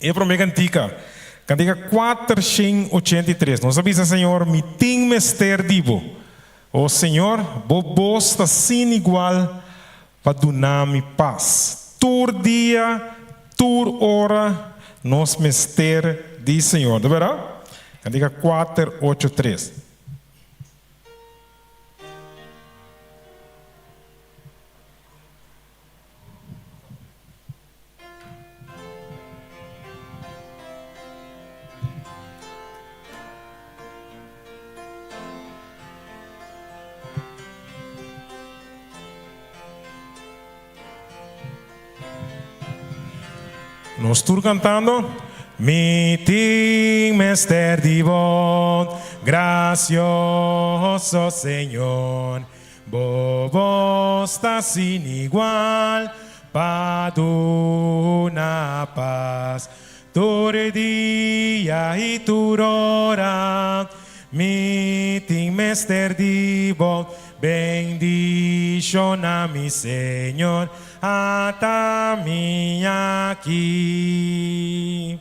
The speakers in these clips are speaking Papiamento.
E promé kantika, kantika 483. Nos a bisa, Señor, mi tin mester di bo. O Señor, bo bos ta sin igual pa duna mi pas. Tur dia, tur ora, nos mester di Señor. Ta berdad? Kantika 483. Nos tur cantando. Mi tin mester di bo, gracioso Señor. Bo bos ta sin igual pa duna pas. Tur dia i tur ora mi tin mester di bo. Bendiciona mi Señor, ata mi aki.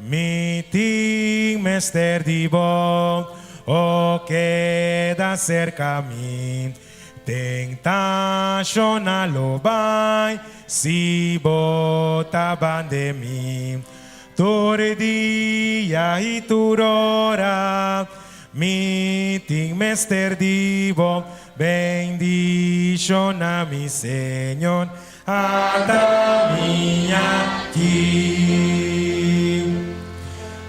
Mi tin mester di bo, o keda serka mi. Tentashonnan lo bai si bo ta bande mi. Tur dia i tur ora mi tin mester di bo. Bendishona mi, Señor. Ata mi aki,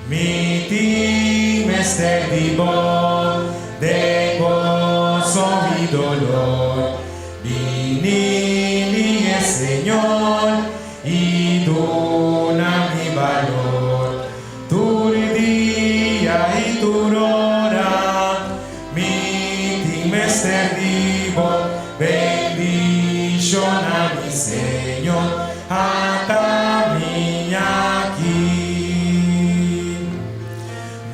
mi tin mester di bo, den goso i dolor. Bini mi e Señor i duna mi balor. Tur dia i tur ora mi tin mester di bo. Bendiciona mi Señor, ata mi aki.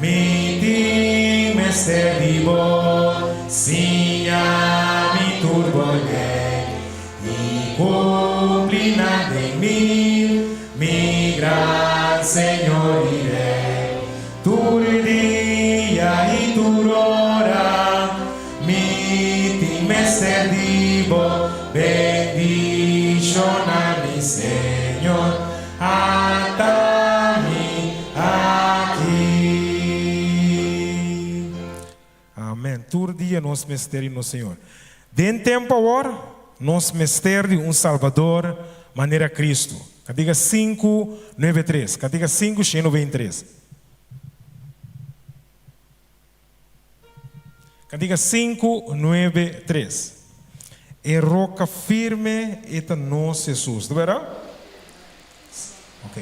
Mi tin mester di bo, siña mi tur bo ley i cumpli nan den mi, mi gran Señor i Rey. Tur dia i tur ora mi tin mester di bo, bendiciona mi Señor, ata mi aki. Amen. Tur dia nos mester di nos Señor. Den tempo awor nos mester di un Salbador manera Cristo. Cantica 593. Cantica 593. Cantica 593. E roca firme e ta nos Jesus. Ta berdad? Ok.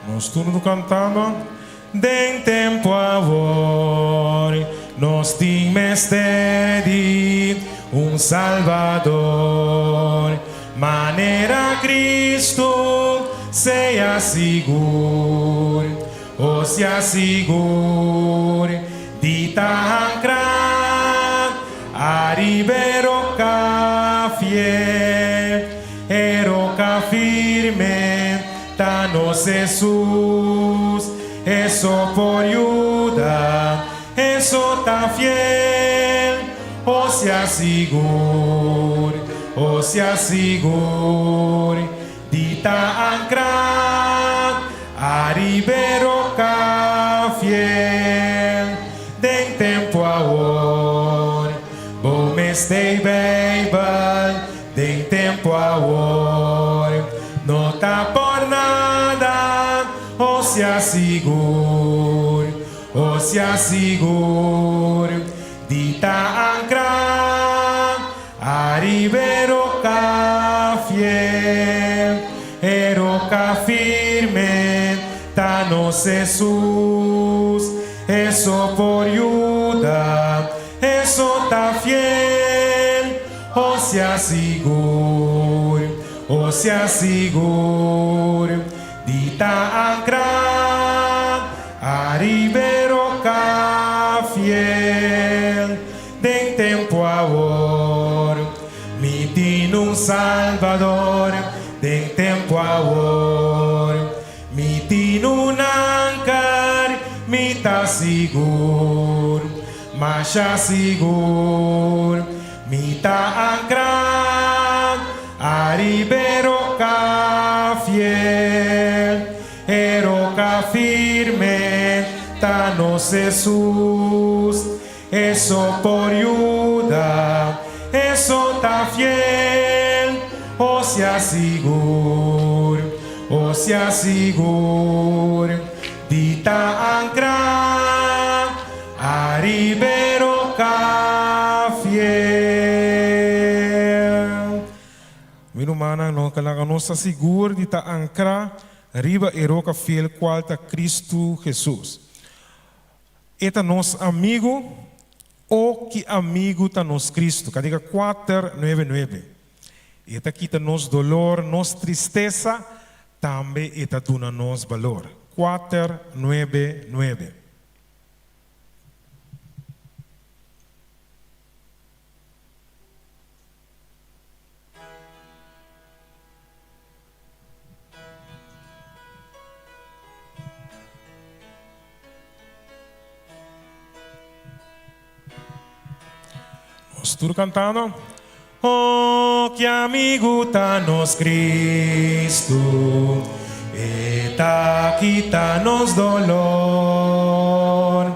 Nos tur no cantando. Den tempo awor nos tin mester di un Salvador manera Cristo, sea sigur, o sea sigur di ta ancra ariba e roca fiel, e roca firme Ta nos Hesus, Eso por yuda, Eso ta fiel. O sea sigur, o sea sigur, di ta ancra ariba e roca fiel. Den tempo awor, bo mester Bijbel. Den tempo awor no ta por nada, o sea sigur, o sea sigur di ta ancra ariba e roca fiel, e roca firme ta nos Hesus, eso por yuda, eso. ta fiel, o sea sigur, o sea sigur, di ta ankrá ariba e roka fiel. Den tempu awor, mi tin un Salbador, den tempu awor, Mi tin un anker, mi ta sigur, masha sigur. Mi ta ankrá ariba e roka fiel, e roka firme ta nos Hesus. E so por yuda, e so ta fiel, o sea sigur, o sea sigur, di ta ankrá ariba e roka fiel. Mi rumannan, no laga nos ta sigur di ta ankrá riba e roka fiel kual ta Kristu Hesus. E ta nos amigu, O ki amigu ta nos Cristo. Cantica kuater nuebe nuebe. E ta kita nos dolor, nos tristesa, tambe e ta duna nos balor. Kuater nuebe nuebe. Nos tur cantando. Oh, ki amigu ta nos Cristo, E ta kita nos dolor,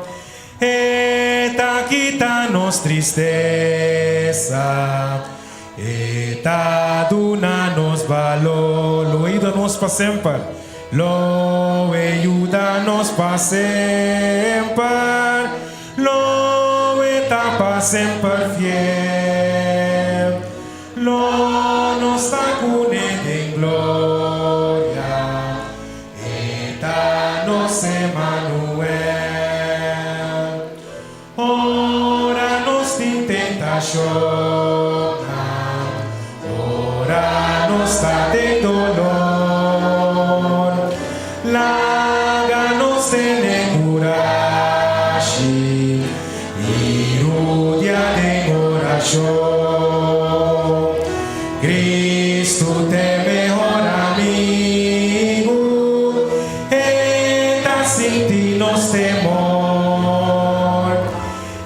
E ta kita nos tristesa, E ta duna nos balor. Lo e yuda nos pa semper. Lo e yuda nos pa semper. Lo e ta pa semper fiel. Lo nos ta cune den gloria. E ta nos Emanuel. Ora nos tin tentashonnan, ora nos ta den dolor, laga nos tene kurashi i rudia den orashon. Kristu t'e mehor amigu, E ta sinti nos temor.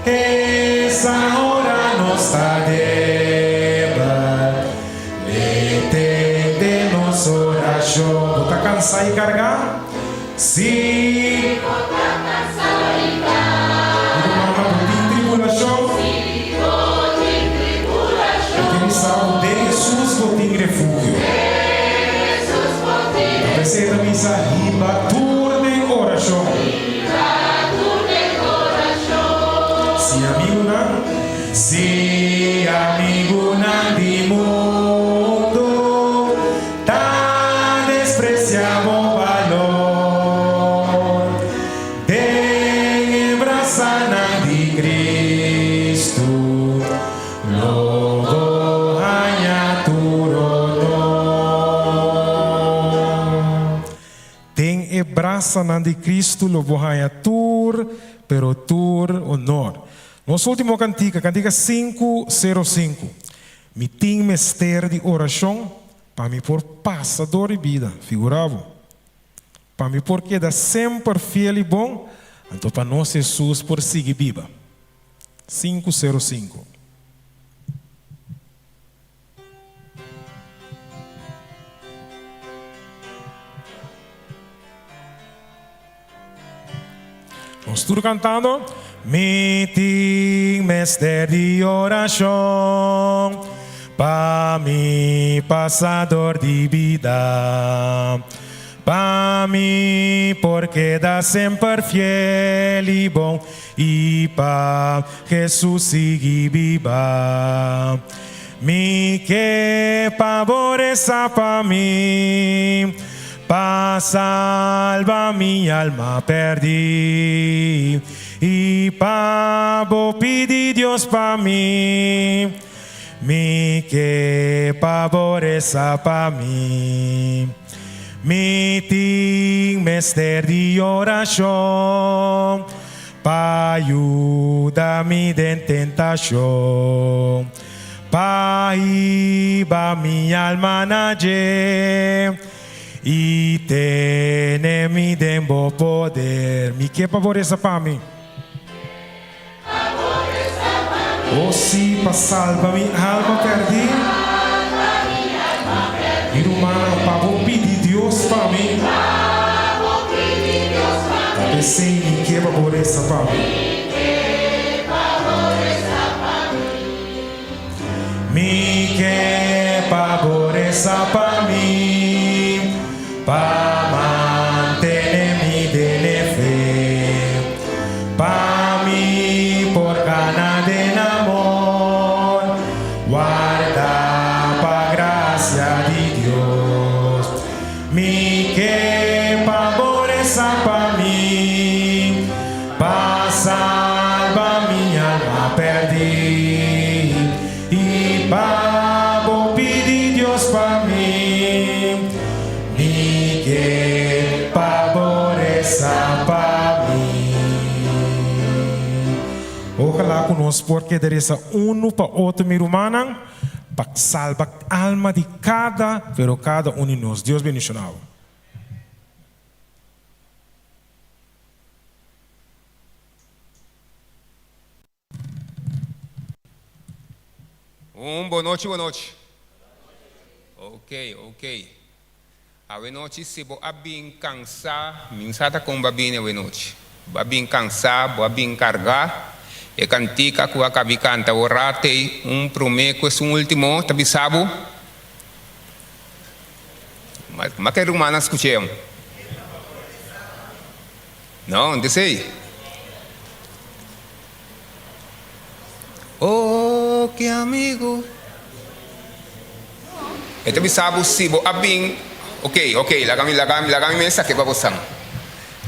Esa ora nos ta debel. L'e tende nos orashon. Bo ta kansa i kargá? Sí. Bo ta kansa i kargá. Mi rumannan, bo tin tribulashon? Sí, bo tin tribulashon. Mi ke bisa bo, den Hesus bo tin refugio. Den Hesus bo tin Ta p'esei ta bisa, Hiba tur den orashon. Hiba tur den orashon. Si amigunan, si amigunan di mundu ta despresiá bo balor, den e brasanan di Kristu Lo bo haña tur honor. Den e brasanan di Cristo lo bo haña tur, pero tur honor. Nos ultimo cantica, cantica sinku sero sinku. Mi tin mester di oracion pa mi por pasa dor di bida. Figura bo. Pa mi por keda semper fiel i bon, anto pa nos Jesus por sigui biba. Sinku sero sinku. Nos tur kantando. Mi tin mester di orashon pa mi pasa dor di bida. Pa mi por keda semper fiel i bon i pa Hesus sigui biba. Mi ke pa bo resa pa mi, pa salba mi alma perdí. I pa bo pidi Dios pa mi. Mi ke pa bo resa pa mi. Mi tin mester di orashon pa yuda mi den tentashon, pa hiba mi alma na dje i tene mi den bo poder. Mi ke pa bo resa pa mi. O sí, pa salba mi alma pèrdí. Mi rumannan, pa bo pidi Dios pa mi. Ta p'esei mi ke pa bo resa pa mi. Mi ke pa bo resa pa mi, pa mantene mi den e fe, pa mi por gana den amor, warda pa gracia di Dios. Mi ke pa bo resa pa mi. Pa salba mi alma perdí i pa bo pidi Dios pa mi. Mi ke pa bo resa pa mi. Ojalá ku nos por keda resa unu pa otro mi rumannan pa salba alma di kada pero kada un di nos. Dios bendiciona bo. Un bon nochi, bon nochi. Ok, ok. Awe nochi si bo a bin cansa, mi sa ta con bo a bini awe nochi. Bo a bin cansa, bo a bin carga. E cantica cu a cabi canta ora t'ey un prome cu esun ultimo ta bisa bo. Ma ke rumannan skuch'é? No, no ta esei. Oh, ke amigu. E ta bisa bo si bo a bin, ok, ok, laga mi, laga mi, laga mi mes sake pa bo san.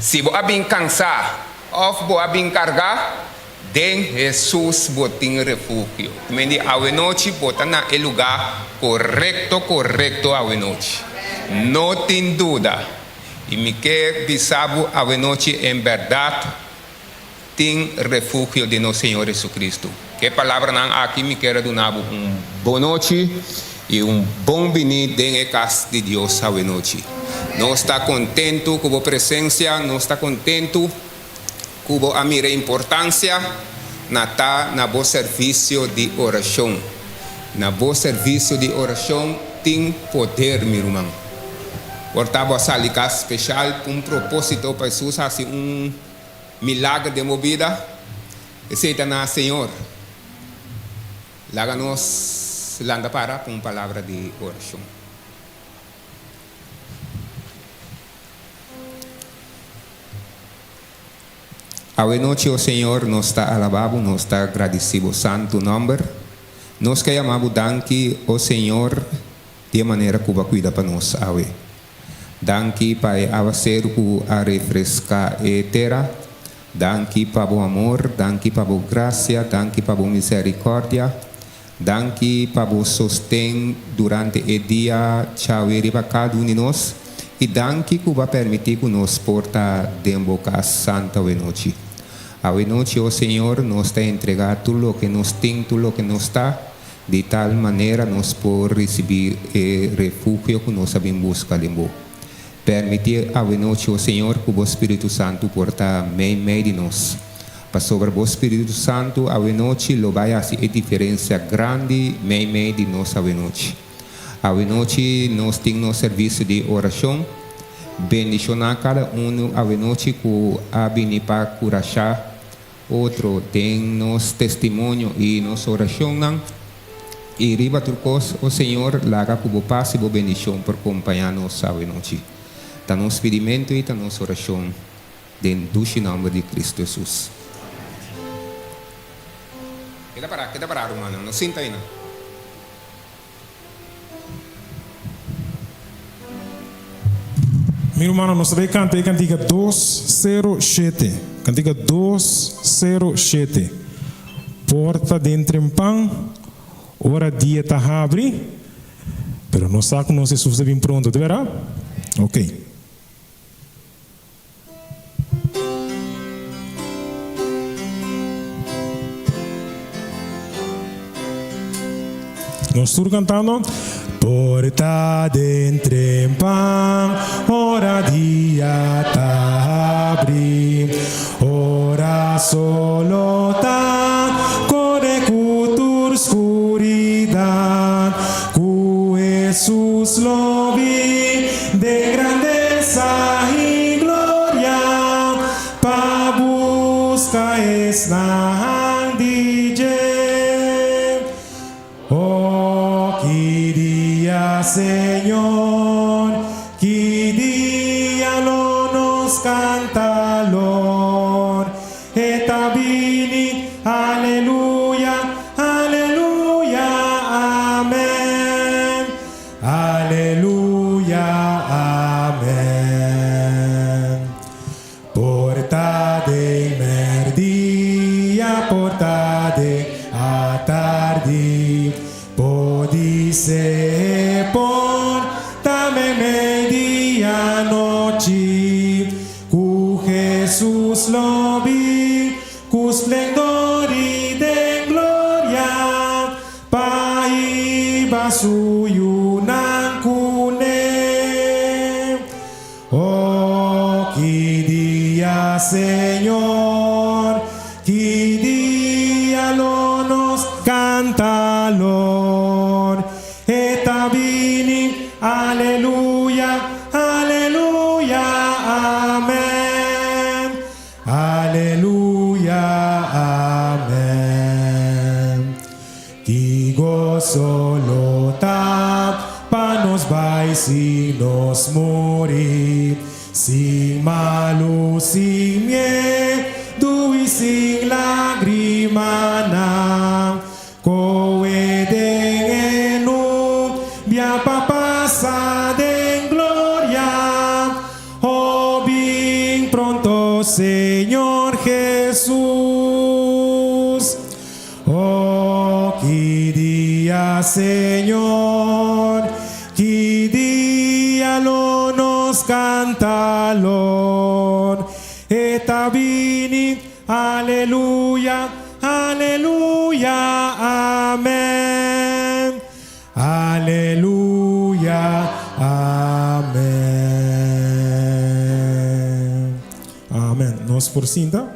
Si bo a bin kansá òf bo a bin kargá, Den Hesus bo tin refugio. Mendi awenochi bo ta na e luga korekto korekto awenochi. No tin duda. I mi ke bisa bo awenochi en bèrdat tin refugio den nos Señor Jesucristo. Ke palabranan aki mi kier a duna bo un bonochi i un bon bini den e kas di Dios awenochi. Nos ta kontentu ku bo presensia, nos ta kontentu. Ku bo a mira importansia na ta na bo servisio di orashon. Na bo servisio di orashon tin poder, mi ruman. Por ta bo a sali kas speshal ku un propósito pa Hesus hasi un milager den bo bida? Esei ta na Señor. Laga nos lanta para pa un palabra di orashon. Awe nochi, o Señor, nos ta alabá Bo, nos ta gradisí Bo santu nòmber. Nos ke yama Bo danki, o Señor, di e manera ku Bo a kuida pa nos awe. Danki pa e awaseru ku a refreská e tera. Danki pa Bo amor, danki pa Bo grasia, danki pa Bo miserikòrdia. Danki pa bo sosten durante e dia djawe riba kada un di nos i danki ku bo a permití ku nos por ta den bo kas santu awenochi. Awenochi, o Señor, nos ta entregá tur loke nos tin, tur loke nos ta, di tal manera nos por risibí e refugio ku nos a bin buska den bo. Permití awenochi, o Señor, ku bo Spiritu Santu por ta meimei di nos. Pasobra bo Spiritu Santu awenochi lo bai hasi e diferensia grandi meimei di nos awenochi. Awenochi nos tin nos servisio di orashon. Bendishoná kada unu awenochi ku a bini pa kurashá otro den nos testimonio i nos orashonnan. I riba tur kos, o Señor, laga ku bo pas i bo bendishon por kompañá nos awenochi. Ta nos pidimentu i ta nos orashon. Den dushi nomber di Cristo Jesus. Keda pará, keda pará rumannan, no sinta einan. Mi rumannan, nos ta bay canta e cantica 207. Cantica 207. Porta den trempan, ora dia ta habri, pero nos sa cu nos Jesus ta bin pronto, ta berdad? Ok. Nos tur cantando. Porta den trempan, ora dia ta habri, ora solo ta kore ku tur skuridat, ku Hesus lo bin den grandesa i gloria pa buska esnan di dje. Oh, ki dia, Señor, ki dia lo nos canta lor. E ta bini, aleluya, aleluya, amen, aleluya, amen. Por ta den merdia, por ta den atardi, podisé por ta meimei di anochi, ku Hesus lo bin ku splendor i den gloria, pa hiba su yunan kuné. Oh, ki dia, Señor, ki dia lo nos canta lor. E ta bini, aleluya, aleluya, amen, aleluya, amen. Ki goso lo ta pa nos bai si nos muri, sin malu, sin miedu i sin lagrimanan. Koe den e nubia pa pasa den gloria. Oh, bin pronto, Señor Jesus. Oh, ki dia, Señor, ki dia lo nos canta lor. E ta bini, aleluya, aleluya, amen. Aleluya, amen. Amen. Nos por sinta.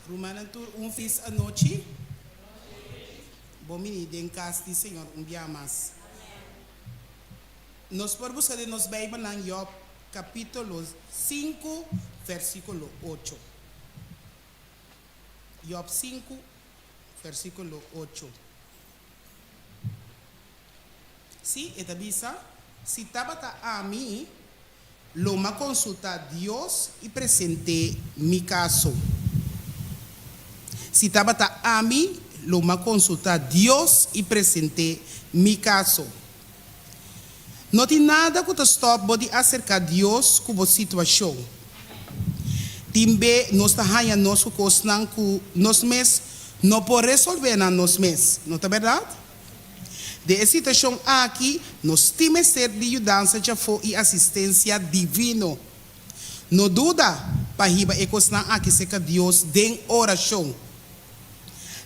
Rumannan tur un felis anochi. Bon bini den kas di Señor un bia mas. Nos por buska den nos Bijbelnan Job kapitulo sinku versikulo ocho. Job sinku versikulo ocho. Sí, e ta bisa, Si tabata ami, lo m'a konsultá Dios i present'é mi kaso. Si tabata ami, lo m'a konsultá Dios i present'é mi kaso. No tin nada ku ta stòp bo di aserká Dios ku bo situashon. Tin be nos ta haña nos ku kosnan ku nos mes no por resolvé nan nos mes, no ta bèrdat? Den e situashon aki, nos tin mester di yudansa djafó i asistensia divino. No duda pa hiba e kosnan aki serka Dios den orashon.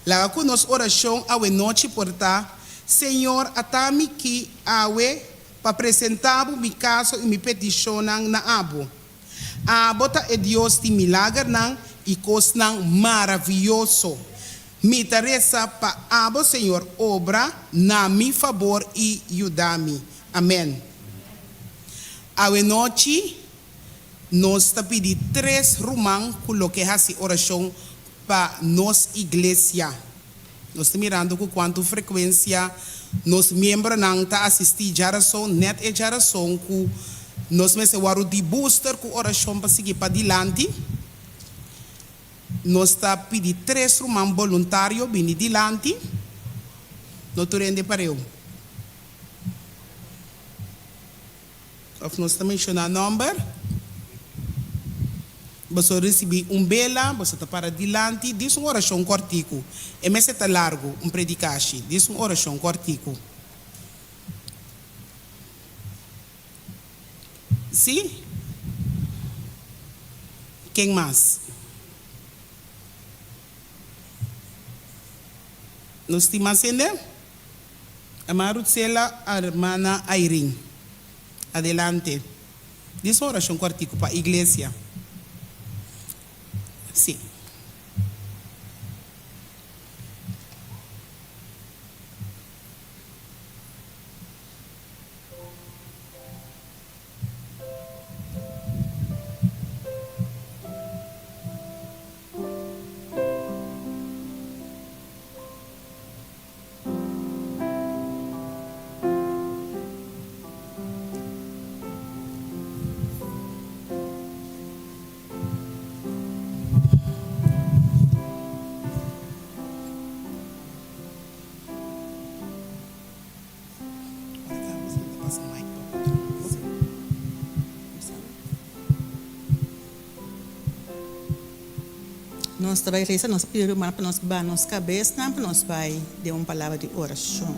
Laga ku nos orashon awenochi por ta, Señor, ata mi ki awe pa presentá Bo mi kaso i mi petishonnan na Abo. Abo ta e Dios di milagernan i kosnan maravioso. Mi ta resa pa Abo, Señor, obra na mi fabor i yuda mi. Amen. Awenochi nos ta pidi tres ruman ku lo ke hasi orashon pa nos iglesia. Nos ta mirando ku kuantu frekuensia. Nos miembronan ta asistí djarason, nèt e djarason ku nos mester wòrdu di booster ku orashon pa sigui padilanti. Nos ta pidi tres ruman boluntario bini dilanti. No tur hende pareu. Of nos ta menshoná nòmber. Boso risibí un bela, boso ta para dilanti, dis un orashon kòrtiku. E mester ta largu, un predikashi. Dis un orashon kòrtiku. Sí? Ken mas? Nos tin mas hende? Hermana Ruthsela, hermana Irene. Adelante. Dis un orashon kòrtiku pa iglesia. Sí. Nos ta bai resa, nos pidi ruman pa nos baha nos kabesnan pa nos bai den un palabra di orashon.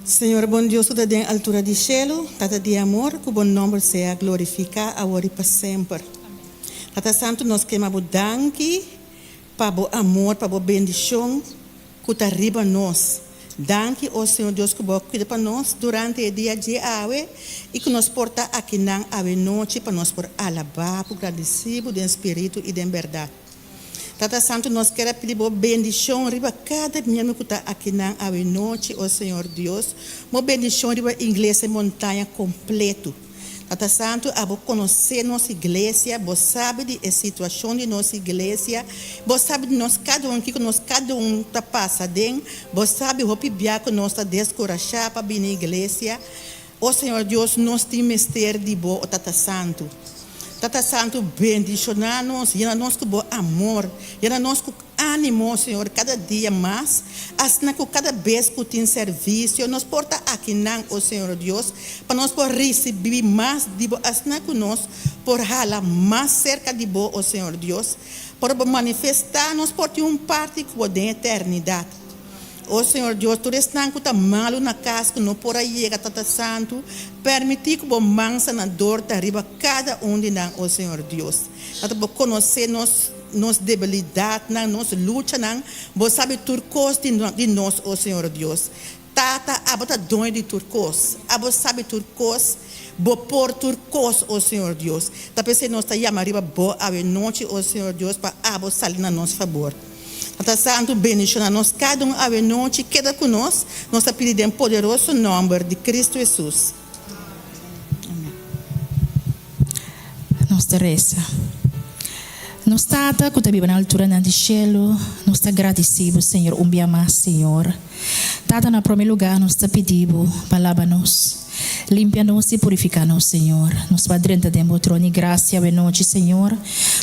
Señor bon Dios ku ta den altura di shelu, Tata di amor, ku bo nòmber sea glorifiká awor i pa semper. Tata Santu nos kema bo danki pa bo amor, pa bo bendishon ku ta riba nos. Danki, o Señor Dios, ku bo a kuida pa nos durante e dia dje awe i ku nos por ta akinan awe nochi pa nos por alabá bo, gradisí bo den spiritu i den bèrdat. Tata Santu, nos kier a pidi bo bendishon riba kada miembro ku ta akinan awe nochi, o Señor Dios, bo bendishon riba Iglesia Montaña kompletu. Tata Santu, abo konosé nos iglesia, bo sabi di e situashon di nos iglesia, bo sabi di nos kada un kiko nos kada un ta pasa den, bo sabi hopi bia ku nos ta deskurashá pa bini iglesia. O Señor Dios, nos tin mester di bo, o Tata Santu. Tata Santu, bendishoná nos, yena nos ku bo amor, yena nos ku Ánimo, Señor, kada dia mas, asina ku kada bes ku tin servisio, nos por ta akinan, o Señor Dios, pa nos por risibí mas di Bo, asina ku nos por hala mas serka di Bo, o Señor Dios, por Bo manifestá, nos por tin un parti ku Bo den eternidat. O Señor Dios, tur esnan ku ta malu na kas ku no por a yega Tata Santu, permití ku Bo man sanador ta riba kada un di nan, o Señor Dios. Tata, Bo konosé nos. Nos debilidatnan, nos luchanan, Bo sabi tur kos di di nos, o Señor Dios. Tata, Abo ta doño di tur kos. Abo sabi tur kos, Bo por tur kos, o Señor Dios. Ta p'esei nos ta yama riba Bo awe nochi, o Señor Dios, pa Abo sali na nos fabor. Tata Santu, bendiciona nos kada un awe nochi. Keda ku nos, nos ta pidi den poderoso nomber di Cristo Jesus. Amen. Nos ta resa. Nos Tata ku ta biba na alturanan di shelu, nos ta gradisí Bo, Señor, un bia mas, Señor. Tata, na promé lugá nos ta pidí Bo pa laba nos, limpia nos i purifiká nos, Señor. Nos bai drenta den Bo trono di grasia awenochi, Señor.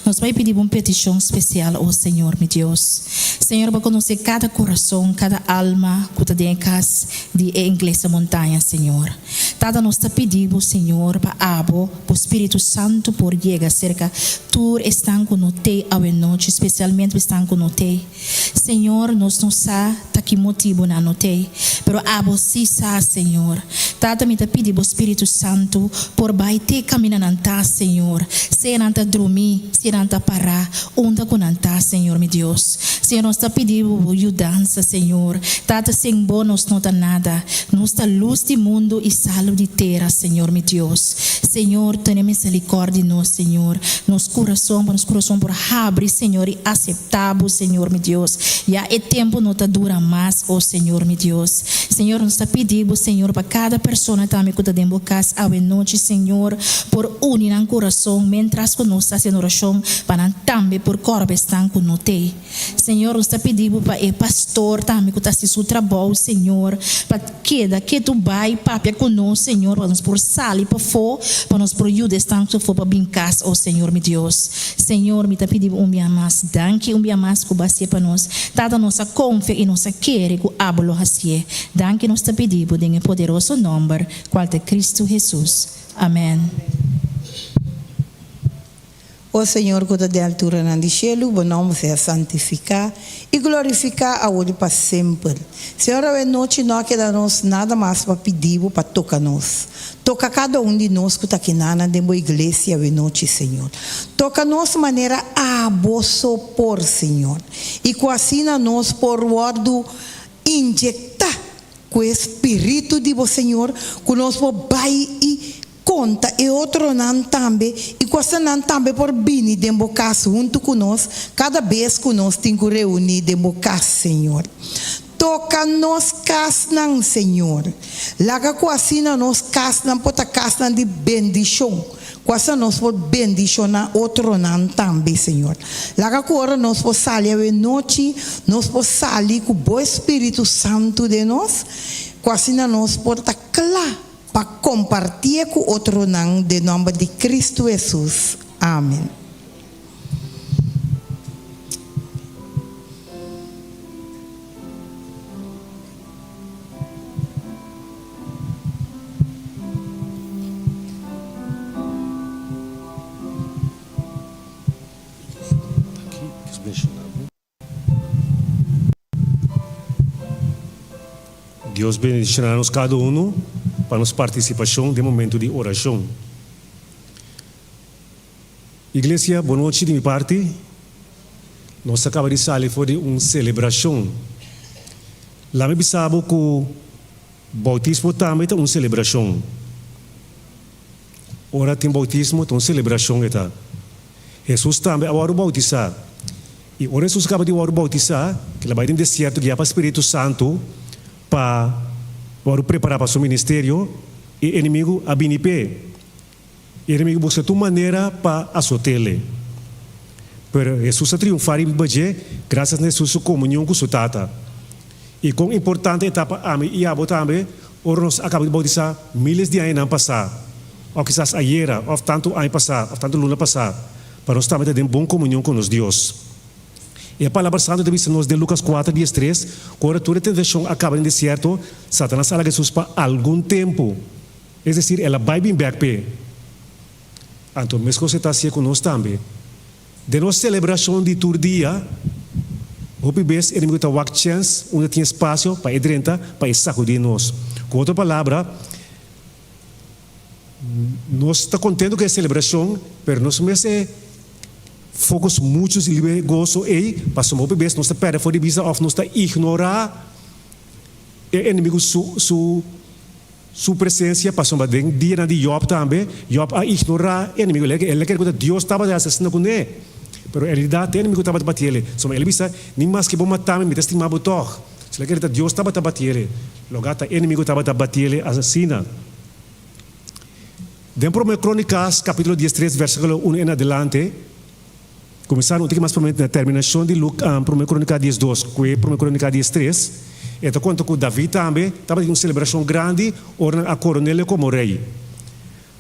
Nos bai pidí Bo un petishon spesial, o Señor, mi Dios. Señor, Bo konosé kada kurason, kada alma ku ta den e kas di e Iglesia Montaña, Señor. Tata, nos ta pidi Bo, Señor, pa Abo, Bo Spiritu Santu por yega serka tur esnan ku no t'ei awenochi, spesialmente esnan ku no t'ei. Señor, nos no sa ta ki motibu nan no t'ei, pero Abo sí sa, Señor. Tata, mi ta pidi Bo Spiritu Santu por bai te kaminda nan ta, Señor, sea nan ta drumí, sea nan ta pará, unda ku nan ta, Señor mi Dios. Señor, nos ta pidi Bo Bo yudansa, Señor. Tata, sin Bo nos no ta nada. Nos ta lus di mundu i salu di tera, Señor mi Dios. Señor, tene misericordia di nos, Señor. Nos kurason, pa nos kurason por habri, Señor, i aseptá Bo, Señor mi Dios. Ya e tempu no ta dura mas, o Señor mi Dios. Señor, nos ta pidi Bo, Señor, pa kada persona tambe ku. ku ta den bo kas awe nochi, Señor, por uni nan kurason miéntras ku nos ta hasiendo orashon pa nan tambe por kòrba esnan ku no t'ei. Señor, nos ta pidi bo pa e pastor tambe ku ta hasi su trabou, Señor, pa keda ketu bai papia ku nos, Señor, pa nos por sali pafó, pa nos por yuda esnan ku ta afó pa bin kas, o Señor mi Dios. Señor, mi ta pidi bo un bia mas danki un bia mas ku bo hasié pa nos. Tata, nos a konfia i nos a kere ku abo lo hasié. Danki nos ta pidi bo den e poderoso nòmber kual ta Kristu Hesus. Amèn. O Señor ku ta den alturanan di shelu, bo nòmber sea santifiká i glorifiká awor i pa semper. Señor, awe nochi no a keda nos nada mas pa pidi bo pa toka nos. Toka kada un di nos ku ta kinanan den bo iglesia awe nochi, Señor. Toka nos manera abo so por, Señor, i ku asina nos por wòrdu Inyecta cu e Spiritu di bo Señor cu nos por bay y conta e otronan tambe y cu asina nan tambe por bini den bo cas hunto cu nos cada bes cu nos tin cu reuni den bo cas, Señor. Toca nos casnan, Señor. Laga cu asina nos casnan por ta casnan di bendicion. Ku asina nos por bendishoná otronan tambe, Señor. Laga ku ora nos por sali awe nochi, nos por sali ku Bo Spiritu Santu den nos, ku asina nos por ta kla pa kompartié ku otronan den nòmber di Kristu Hesus. Amen. Dios bendiciona nos cada uno pa nos participacion den momento di oracion. Iglesia, bon nochi di mi parti. Nos a caba di sali for di un celebracion. Lami bisa bo cu bautismo tambe ta un celebracion. Ora tin bautismo ta un celebracion e ta. Jesus tambe a wordo bautisa. Y ora Jesus caba di wordo bautisa, el a bay den desierto guia pa Spiritu Santo pa wordo prepara pa su ministerio, e enemigo a bini p'e. E enemigo busca tur manera pa azotele. Pero Hesus a triunfa riba dje gracias na Hesus su comunion cu su Tata. Y con importante e ta pa ami y abo tambe ora nos a caba di bautisa miles di añanan pasa, of kisas ayera, of tanto aña pasa, of tanto luna pasa, pa nos tambe ta den bon comunion cu nos Dios. E Palabra Santo ta bisa nos den Lucas cuater diestres cu ora tur e tentacion a caba den desierto, Satanas a laga Hesus pa algun tempo. Es desir, el a bai bin bèk p'e. Anto meskos e ta hasié ku nos tambe. Den nos selebrashon di tur dia, hopi bes enemigu ta wak chèns unda tin espasio pa e drenta pa e sakudí nos. Ku otro palabra, nos ta kontentu ku e selebrashon, pero nos mester focus muchu riba e goso ei, pasobra hopi bes nos ta pèrdè for di bista òf nos ta ignorá e enemigu su su. Su presencia pasobra den dianan di Job tambe, Job a ignorá e enemigo. El a kere ku ta Dios tabata hasi asina kuné. Pero en realidad e enemigo tabata bati el. Pasobra el a bisa, Ni maske bo mata mi, mi ta stima bo tòg. El a kere ta Dios tabata bati el. Loga ta e enemigo tabata bati el asina. Den Promé Crónicas capítulo diestres versículo uno en adelante, Kuminsá un tiki mas promé na terminashon di Luk Promé Krónika diesdos ku e Promé Krónika diestres, e ta konta ku David tambe tabatin un selebrashon grandi ora nan a koron'el komo rei.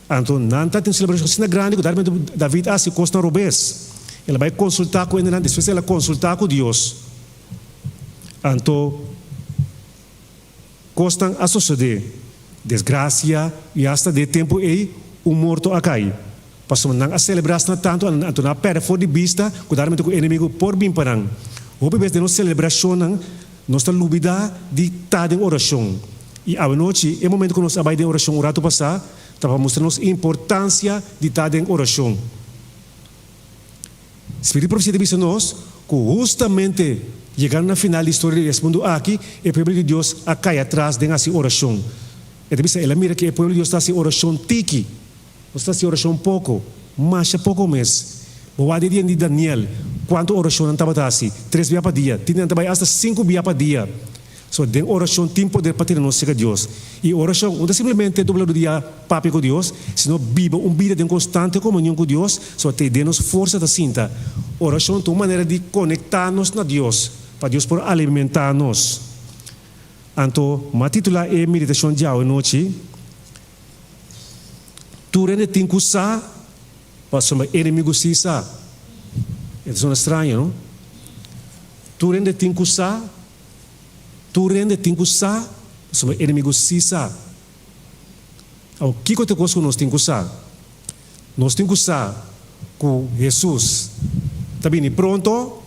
Anto nan tabatin un selebrashon asina grandi ku darimente David a hasi kosnan robes. El a bai konsultá ku hendenan, despues el a konsultá ku Dios. Anto. Kosnan a sosodé, desgrasia i asta den e tempu ei un morto a kai. Pasobra nan a selebrá asina tantu anto nan a pèrdè for di bista ku darmente ku enemigu por bin pa nan. Hopi bes den nos selebrashonnan nos ta lubidá di ta den orashon. I awanochi e momentu ku nos a bai den orashon un ratu pasá ta pa mustra nos importansia di ta den orashon. Spiritu di profesia ta bisa nos ku hustamente yegando na final di historia di es mundu aki, e pueblo di Dios a kai atras den hasi orashon. E ta bisa, el a mira ku e pueblo di Dios ta hasi orashon tiki. Nos ta hasi orashon poko, masha poko mes. Bo wak di e dia di Daniel, kuantu orashon nan tabata hasi? Tres bia pa dia. Tin nan ta bai asta sinku bia pa dia. So den orashon tin poder pa tene nos serka Dios. I orashon no ta simplemente dobla rudia papia ku Dios, sino biba un bida den konstante komunion ku Dios, so te den nos forsa ta sinta. Orashon ta un manera di konektá nos na Dios, pa Dios por alimentá nos. Anto, m'a titulá e meditashon djawe nochi, Tur hende tin ku sa, pasobra enemigu sí sa. E ta sona straño, no? Tur hende tin ku sa, tur hende tin ku sa, pasobra enemigu sí sa. Awor, kiko ta e kos ku nos tin ku sa? Nos tin ku sa ku Hesus ta bini pronto,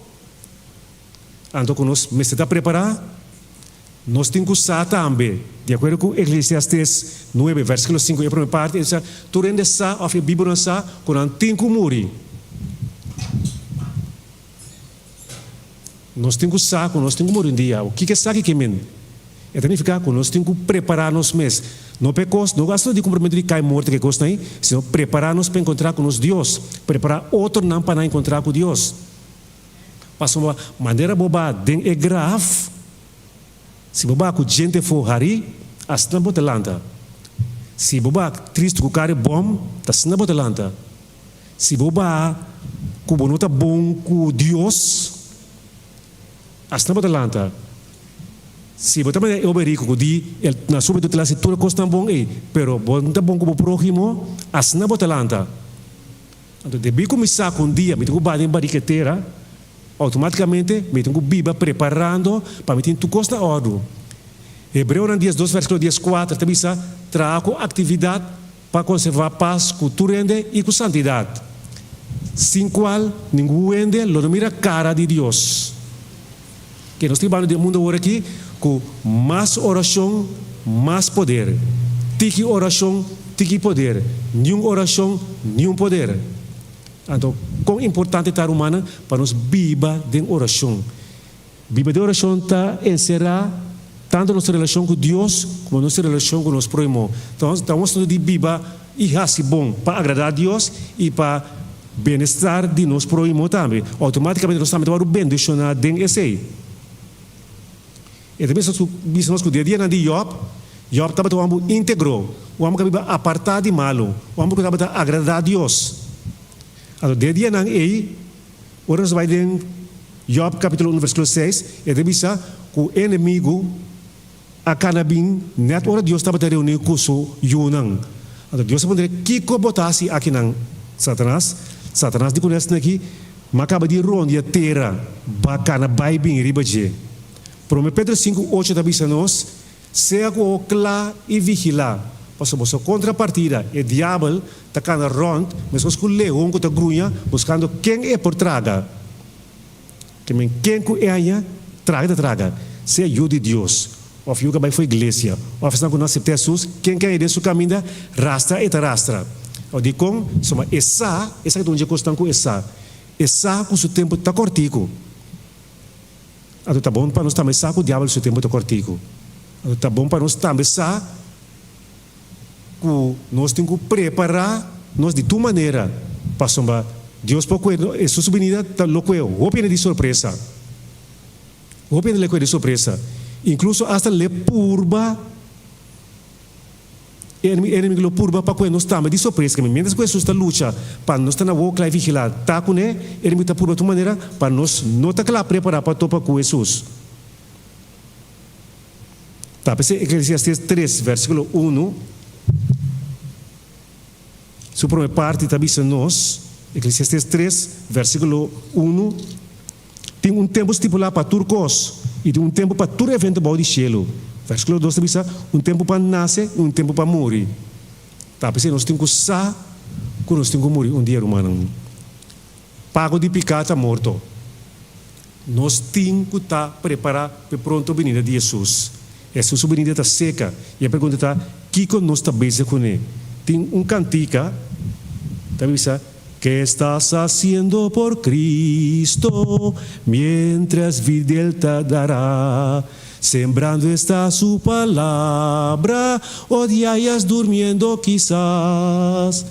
anto ku nos mester ta prepará. Nos tin ku sa tambe, di akuerdo ku Eklesiastes nuebe, vèrsikulo sinku, e promé parti, e ta bisa, Tur hende sa, òf e bibunan sa, ku nan tin ku muri. Nos tin ku sa ku nos tin ku muri un dia. Kiko esaki ke men? E ta nifiká ku nos tin ku prepará nos mes, no pa e kos, no asuntu di kumprimentu di kai morto ke kosnan ei, sino prepará nos pa enkontrá ku nos Dios, prepará otronan pa nan enkontrá ku Dios. Pasobra manera bo ba den e graf, si bo ba ku djente fo harí, asina bo ta lanta. Si bo ba tristu ku kara bòm, ta asina bo ta lanta. Si bo ba ku bo no ta bon ku Dios, asina bo ta lanta. Si bo ta manera e obe riku ku di el na su betu ta hasi tur e kosnan bon ei, pero bo no ta bon ku bo próhimo, asina bo ta lanta. Anto debí ku mi sa ku un dia mi tin ku bai den barika e tera, outomátikamente mi tin ku biba preparando pa mi tin tur kos na òrdu. Hebreonan diesdos vèrsikulo dieskuater ta bisa, Traha ku aktividat pa konservá pas ku tur hende i ku santidat, sin kual ningun hende lo no mira kara di Dios. Ke nos ta bibando den mundu awor aki ku mas orashon, mas poder. Tiki orashon, tiki poder. Niun orashon, niun poder. Anto, kon importante ta, rumannan, pa nos biba den orashon. Biba den orashon ta enserá tantu nos relashon ku Dios komo nos relashon ku nos próhimo. Ta un asuntu di biba i hasi bon pa agradá Dios i pa Bienestar di nos próhimo tambe. Outomátikamente nos tambe ta wòrdu bendishoná den esei. E ta bisa bisa nos ku den e dianan di Jòb, Jòb tabata un hòmber íntegro, un hòmber ku a biba apartá di malu, un hòmber ku tabata agradá Dios. Anto den e dianan ei, ora nos bai den Jòb kapítulo unu versíkulo seis, e ta bisa ku e enemigu A kana bin nèt ora Dios tabata reuní ku su yunan. Anto Dios a puntra, Kiko bo ta hasi akinan, Satanas? Satanas di ku nesnan aki, M'a kaba di rondia tera, b'a kana bai bin riba dje. Promé Pedro sinku ocho ta bisa nos, Sea ku oho kla i vigilá, pasobra boso kontrapartida, e diabel, ta kana rònt meskos ku leon ku ta gruña buskando ken e por traga. Ke men ken ku e haña, traga ta traga, sea yu di Dios, òf yu ku a bai for iglesia, òf esnan ku no aseptá Hesus, ken ku a haña den su kaminda, rastra e ta rastra. Ò dikon? Pasobra e sa, esaki ta un dje kosnan ku e sa, e sa ku su tempu ta kòrtiku. Anto ta bon pa nos tambe sa ku diabel su tempu ta kòrtiku. Anto ta bon pa nos tambe sa ku nos tin ku prepará nos di tur manera pasobra Dios por kue Hesus su binida ta lo kue hopi hende di sorpresa. Hopi hende lo kue di sorpresa. Inkluso asta le purba e enemigo lo purba pa kue nos tambe di sorpresa. Mientras ku Hesus ta lucha pa nos ta na wou kla i vigilá ta kuné, e enemigo ta purba tur manera pa nos no ta kla prepará pa topa ku Hesus. Ta p'esei Eklesiastes tres, vèrsikulo unu, su promé parti ta bisa nos, Eklesiastes tres, vèrsikulo unu, Tin un tempu stipulá pa tur kos, i tin un tempu pa tur evento bou di shelu. Vèrsikulo dos ta bisa, Un tempu pa nase i un tempu pa muri. Ta p'esei nos tin ku sa ku nos tin ku muri un dia, rumannan. Pago di piká ta morto. Nos tin ku ta prepará p'e pronto binida di Hesus. Hesus su binida ta seka, i e pregunta ta, Kiko nos ta bezig kuné? Tin un kantika ta bisa, Ke estás hasiendo por Cristo mientras vida El ta dará? Sembrando está su palabra o diayas durmiendo kisas?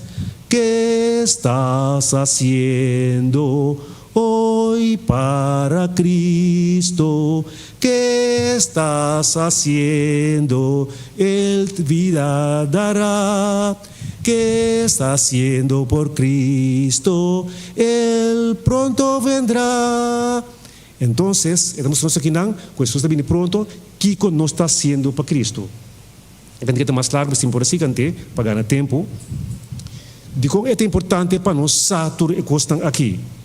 Ke estás hasiendo? Hoy. Hoy para Cristo, qué estás haciendo? El vida dará. Qué estás haciendo por Cristo? El pronto vendrá. Entonces, e ta mustra nos akinan ku Hesus ta bini pronto, kiko nos ta hasiendo pa Cristo? E kant'e ta mas largu, sin por hasi kant'e pa gana tempu. Dikon e ta importante pa nos sa tur e kosnan aki?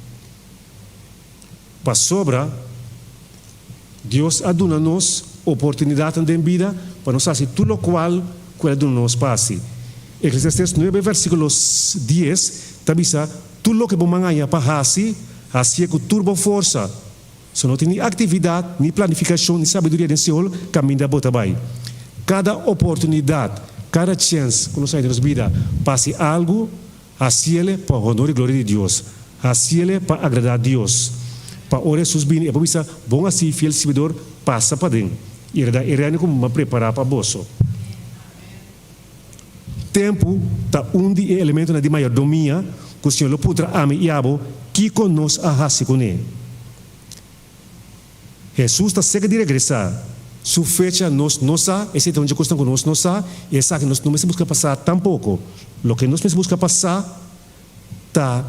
Pasobra Dios a duna nos oportunidatnan den bida pa nos hasi tur lokual ku el a duna nos pa hasi. Eklesiastes nuebe vèrsikulo dies ta bisa, Tur loke bo man haña pa hasi, hasié ku tur bo forsa. So no tin ni aktividat, ni planifikashon, ni sabiduria den Seol kaminda bo ta bai. Kada oportunidat, kada chèns ku nos haña den nos bida pa hasi algu, Hasiele pa honor i gloria di Dios. Hasiele pa agradá Dios. Pa ora Hesus bini, e por bisa, Bon así, fiel sirbidor, pasa paden i heredá e reino ku mi a prepará pa boso. Tempu ta un di e elementonan di mayordomia ku Señor lo puntra ami i abo kiko nos a hasi kuné. Hesus ta serka di regresá. Su fecha nos no sa, esei ta un dje kosnan ku nos no sa, i esaki nos no mester buska pa sa tampoko. Loke nos mester buska pa sa ta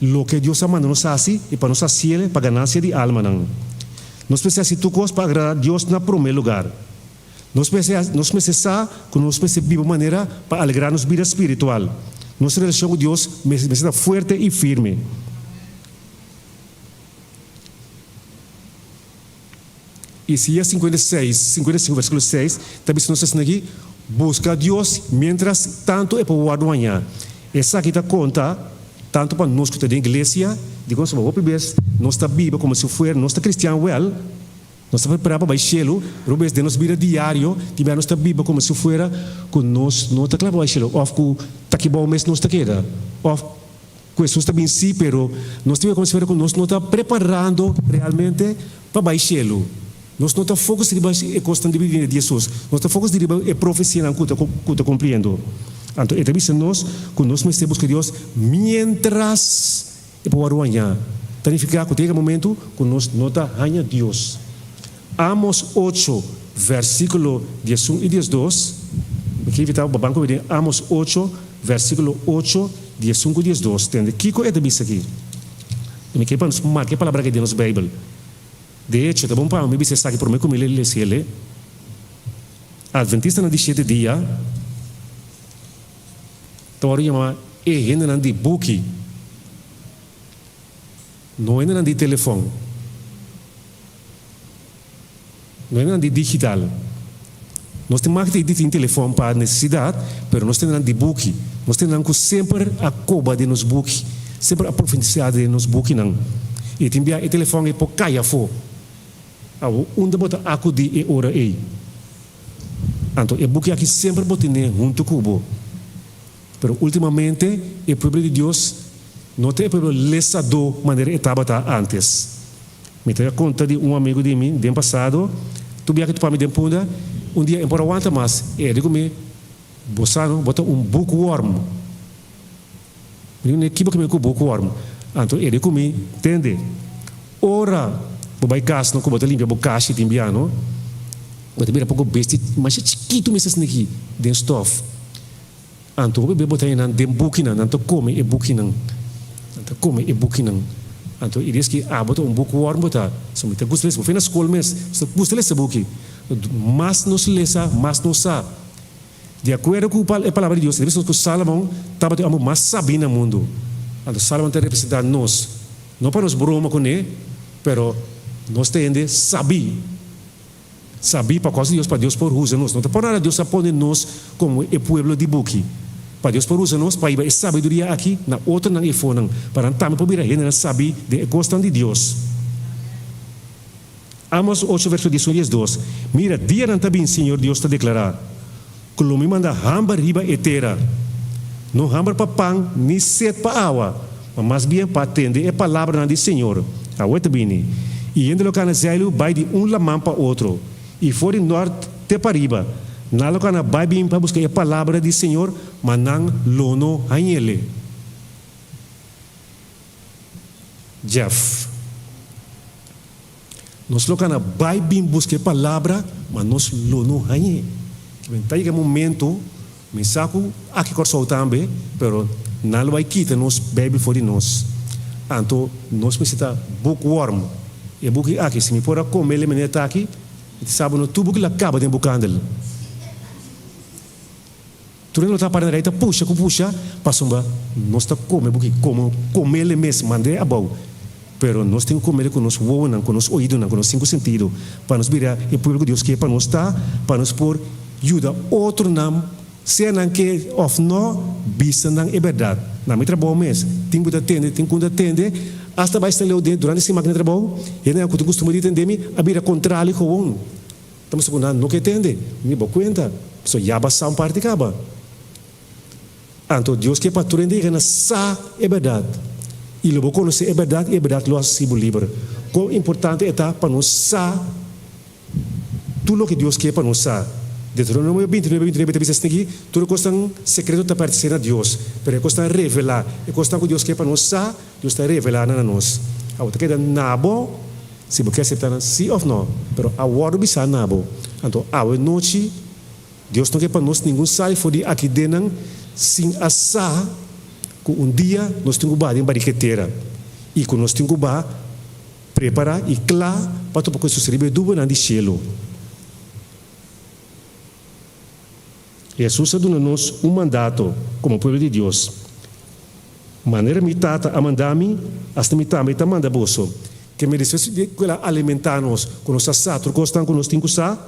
loke Dios a manda nos hasi i pa nos hasiel pa ganansia di almanan. Nos mester hasi tur kos pa agradá Dios na promé lugar. Nos mester nos mester sa ku nos mester biba un manera pa alegrá nos bida spiritual. Nos relashon ku Dios mester ta fuerte i firme. Isaías 56, 55 versíkulo 6 ta bisa nos asina aki, Buska Dios miéntras tantu e por wòrdu hañá. Esaki ta konta tantu pa nos ku ta den iglesia, dikon soba hopi bes nos ta biba komo si fuera nos ta kristian wèl, nos ta prepará pa bai shelu, pero hopi bes den nos bida diario tin bia nos ta biba komo si fuera ku nos no ta kla pa bai shelu òf ku ta kibou mes nos ta keda òf Ku Hesus ta bin sí, pero nos tin ku konsidera ku nos no ta preparando realmente pa bai shelu. Nos no ta focus riba e kosnan di binida di Hesus. Nos ta focus di riba e profesianan ku ta ku ta kumpliendo. Anto e ta bisa nos ku nos mester buska Dios mientras e por wòrdu hañá. Ta nifiká ku ta yega momentu ku nos no ta haña Dios. Amos ocho, versíkulo diesun i diesdos, Mi ke invitá bo pa ban ku mi den Amos ocho, versíkulo ocho, diesun ku diesdos. Tende kiko e ta bisa aki. I mi ke pa nos marka e palabra aki den nos Beibel. De echo, ta bon pa mi bisa esaki promé ku mi lesa el. Adventistanan di shete dia ta wòrdu yamá e hendenan di buki. No hendenan di telefòn. No hendenan di digital. Nos tin mag di tin telefòn pa nesesidat, pero nos tin hendenan di buki. Nos tin hendenan ku semper a koba den nos buki, semper a profundisá den nos bukinan. I tin bia e telefòn ei por kai afó. Awor, unda bo ta akudí e ora ei? Anto e buki aki semper bo tene huntu ku bo. Pero últimamente e pueblo di Dios no ta e pueblo lesadó manera e tabata ántes. Mi ta konta di un amigu di mi den pasado, tur biaha ku topa mi den Punda, un dia e por a wanta mas, e di ku mi, Bo sa no, bo ta un bookworm. Mi di, Kibo ke mi ku bookworm? Anto e di ku mi, Tende, ora bo bai kas no ku bo ta limpia bo kashi tin biaha no, bo ta bira poko besti masha chikitu mester sniki den stof. Anto hopi bes bo ta haña nan den bukinan, nan ta kome e bukinan, nan ta kome e bukinan. Anto i des ki abo ta un bookworm bo ta, so mi ta gusta lesa, bo fei na skol mes, nos ta gusta lesa buki. Mas nos lesa, mas nos sa. Di akuerdo ku e palabra di Dios, e ta bisa nos ku Salomon tabata e homber mas sabí na mundu. Anto Salomon ta representá nos, no pa nos broma kuné, pero nos ta hende sabí. Sabí pa kos di Dios pa Dios por usa nos. No ta por nada Dios a pone nos komo e pueblo di buki. Pa Dios por usa nos pa hiba e sabiduria aki na otronan efonan, pa nan tambe por bira hendenan sabí den e kosnan di Dios. Amos ocho verso diesun i diesdos, Mira, dianan ta bin, Señor Dios ta deklará, ku lo mi manda hamber riba e tera, no hamber pa pan ni set pa awa, ma mas bien pa tende e palabranan di Señor. Awe ta bini, i hende lo kana zeilu bai di un laman pa otro, i for di nort te pariba, nan lo kana bai bin pa buska e palabra di Señor, ma nan lo no hañ'ele. Jeff. Nos lo kana bai bin buska e palabra, ma nos lo no hañ'é. Ta yega e momento, mi sa ku aki Kòrsou tambe, pero nan lo bai kita nos Beibel for di nos. Anto nos mester ta bookworm. E buki aki, si mi por a kome el e manera ta aki, mi ta sa bo no tur buki lo a kaba den bukandel. Tur hende lo ta para na rei ta pusha ku pusha pasobra nos ta kome buki komo komele mes mand'é abou. Pero nos tin ku komele ku nos wowonan, ku nos oidonan, ku nos sinku sentido pa nos bira e pueblo ku Dios ke pa nos ta, pa nos por yuda otronan sea nan ke òf no bisa nan e bèrdat. Na mi trabou mes tin ku ta tende, tin ku ta tende asta bai sta leu den durante siman ku na trabou hendenan ku tin kustumber di tende mi a bira kontrali gewoon. Ta mustra ku nan no ke tende, mi bo kuenta, pasobra ya bo a sa un parti kaba. Anto Dios ke pa tur hende yega na sa e bèrdat, i lo bo konosé e bèrdat i e bèrdat lo hasi bo liber. Kon importante e ta pa nos sa tur loke Dios ke pa nos sa. Deuteronomio bintinuebe, bintinuebe ta bisa esaki, Tur e kosnan sekreto ta pertenesé na Dios, pero e kosnan revelá, e kosnan ku Dios ke pa nos sa, Dios ta revelá nan na nos. Awor ta keda na bo. Si bo ke aseptá nan sí òf nò, pero a wòrdu bisá na bo. Anto awe nochi, Dios no ke pa nos ningun sali for di aki den nan sin a sa ku un dia nos tin ku baha den bariketera i ku nos tin ku baha prepará i kla pa topa ku Hesus riba e dubenan di shelu. Hesus a duna nos un mandato komo pueblo di Dios, Manera mi Tata a manda mi, asina mi tambe ta manda boso. Ke mi despues di ku el a alimentá nos ku nos a sa tur kosnan ku nos tin ku sa,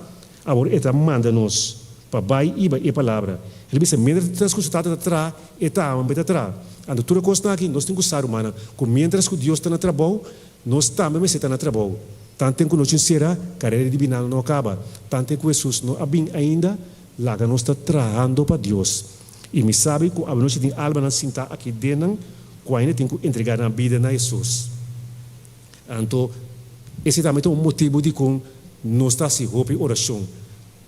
awor e ta manda nos pa bai i bai e palabra. El a bisa, Miéntras ku su Tata ta traha, e tambe ta traha. Anto tur e kosnan aki nos tin ku sa, rumannan, ku miéntras ku Dios ta na trabou, Nos tambe mester ta na trabou. Tanten ku nos tin sera, karera di binal no a kaba. Tanten ku Hesus no a bin ainda, laga nos ta trahando pa Dios. I mi sabi ku abanochi tin almanan sintá aki den nan ku ainda tin ku entregá nan bida na Hesus. Anto, esei tambe ta un motibu dikon nos ta hasi hopi orashon.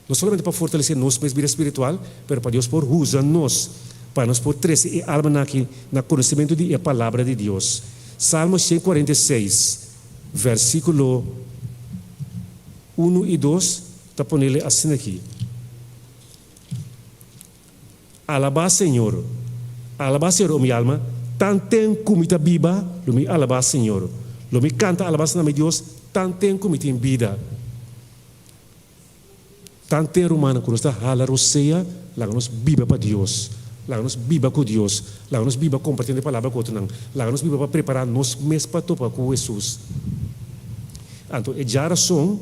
No solamente pa fortalesé nos mes bida spiritual, pero pa Dios por usa nos pa nos por trese e almanan aki na konosementu di e Palabra di Dios. Salmo 146, versíkulo unu i dos ta ponele asina aki, Alabá Señor! Alabá Señor, o mi alma! Tanten ku mi ta biba, lo mi alabá Señor. Lo mi kanta alabansa na mi Dios tanten ku mi tin bida. Tanten rumannan ku nos ta hala rosea, laga nos biba pa Dios. Laga nos biba ku Dios. Laga nos biba kompartiendo e palabra ku otronan. Laga nos biba pa prepará nos mes pa topa ku Hesus. Anto e djarason,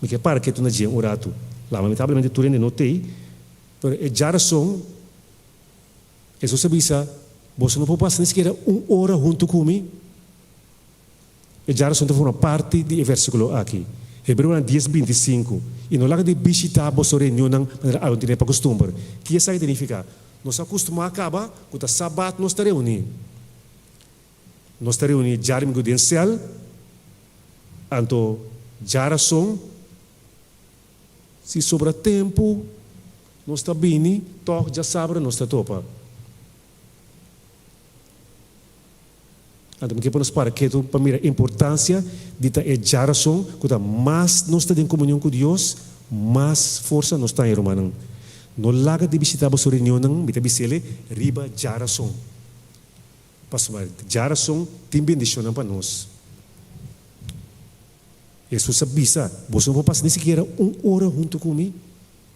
mi ke para ketu na dje un ratu. Lamentablemente tur hende no t'ei, pero e djarason Hesus a bisa, Boso no por pasa ni sikiera un ora huntu ku mi? E djarason ta forma parti di e versíkulo aki. Hebreonan dies 25, I no laga di bishitá boso reunionnan manera algun tene pa kustumber. Ki esaki ta nifiká? Nos a kustumá kaba ku ta sabat nos ta reuní. Nos ta reuní djadumingu den sèl, anto djarason, si sobra tempu, nos ta bini, tòg djasabra nos ta topa. Anto mi ke pa nos para ketu pa mira importansia di ta e djarason ku ta mas nos ta den komunion ku Dios, mas forsa nos ta haña rumannan. No laga di bishitá boso reunionnan, mi ta bis'el riba djarason. Pasobra djarason tin bendishonnan pa nos. Hesus a bisa, Boso no por pasa ni sikiera un ora huntu ku mi?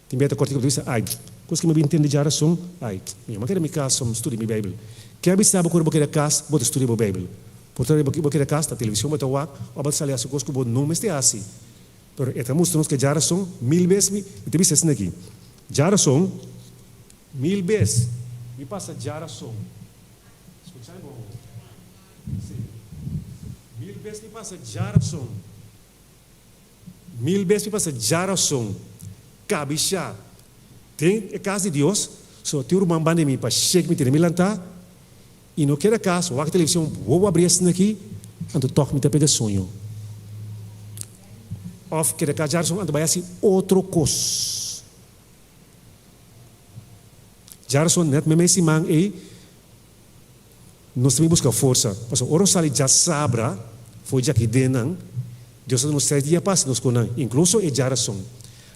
Tin bia ta kòrta ku ta bisa, Ai, kos ki mi bin tende djarason? Ai, mi ama keda mi kas pa mi studia mi Beibel. Ken a bisa bo ku ora bo keda kas bo ta studia bo Beibel? Por ta ora bo keda kas ta television bo ta wak òf bo ta sali hasi kos ku bo no mester hasi. Pero e ta mustra nos ku e djarason mil bes mi ta bisa esaki aki, djarason mil bes mi pasa djarason. Skucha mi bon. Si. Mil bes mi pasa djarason. Mil bes mi pasa djarason kabishá den e kas di Dios, so tin un ruman banda di mi pa shek mi tene mi lantá i no keda kas wak televishon bobo abri asina aki, anto tòg mi ta pega soño. Òf keda kas djarason anto bai hasi otro kos. Djarason nèt meimei siman ei. Nos ta bin buska forsa. Pasobra ora nos sali djasabra for djaki den nan, Dios a duna nos tres dia pa hasi nos konan, inkluso e djarason.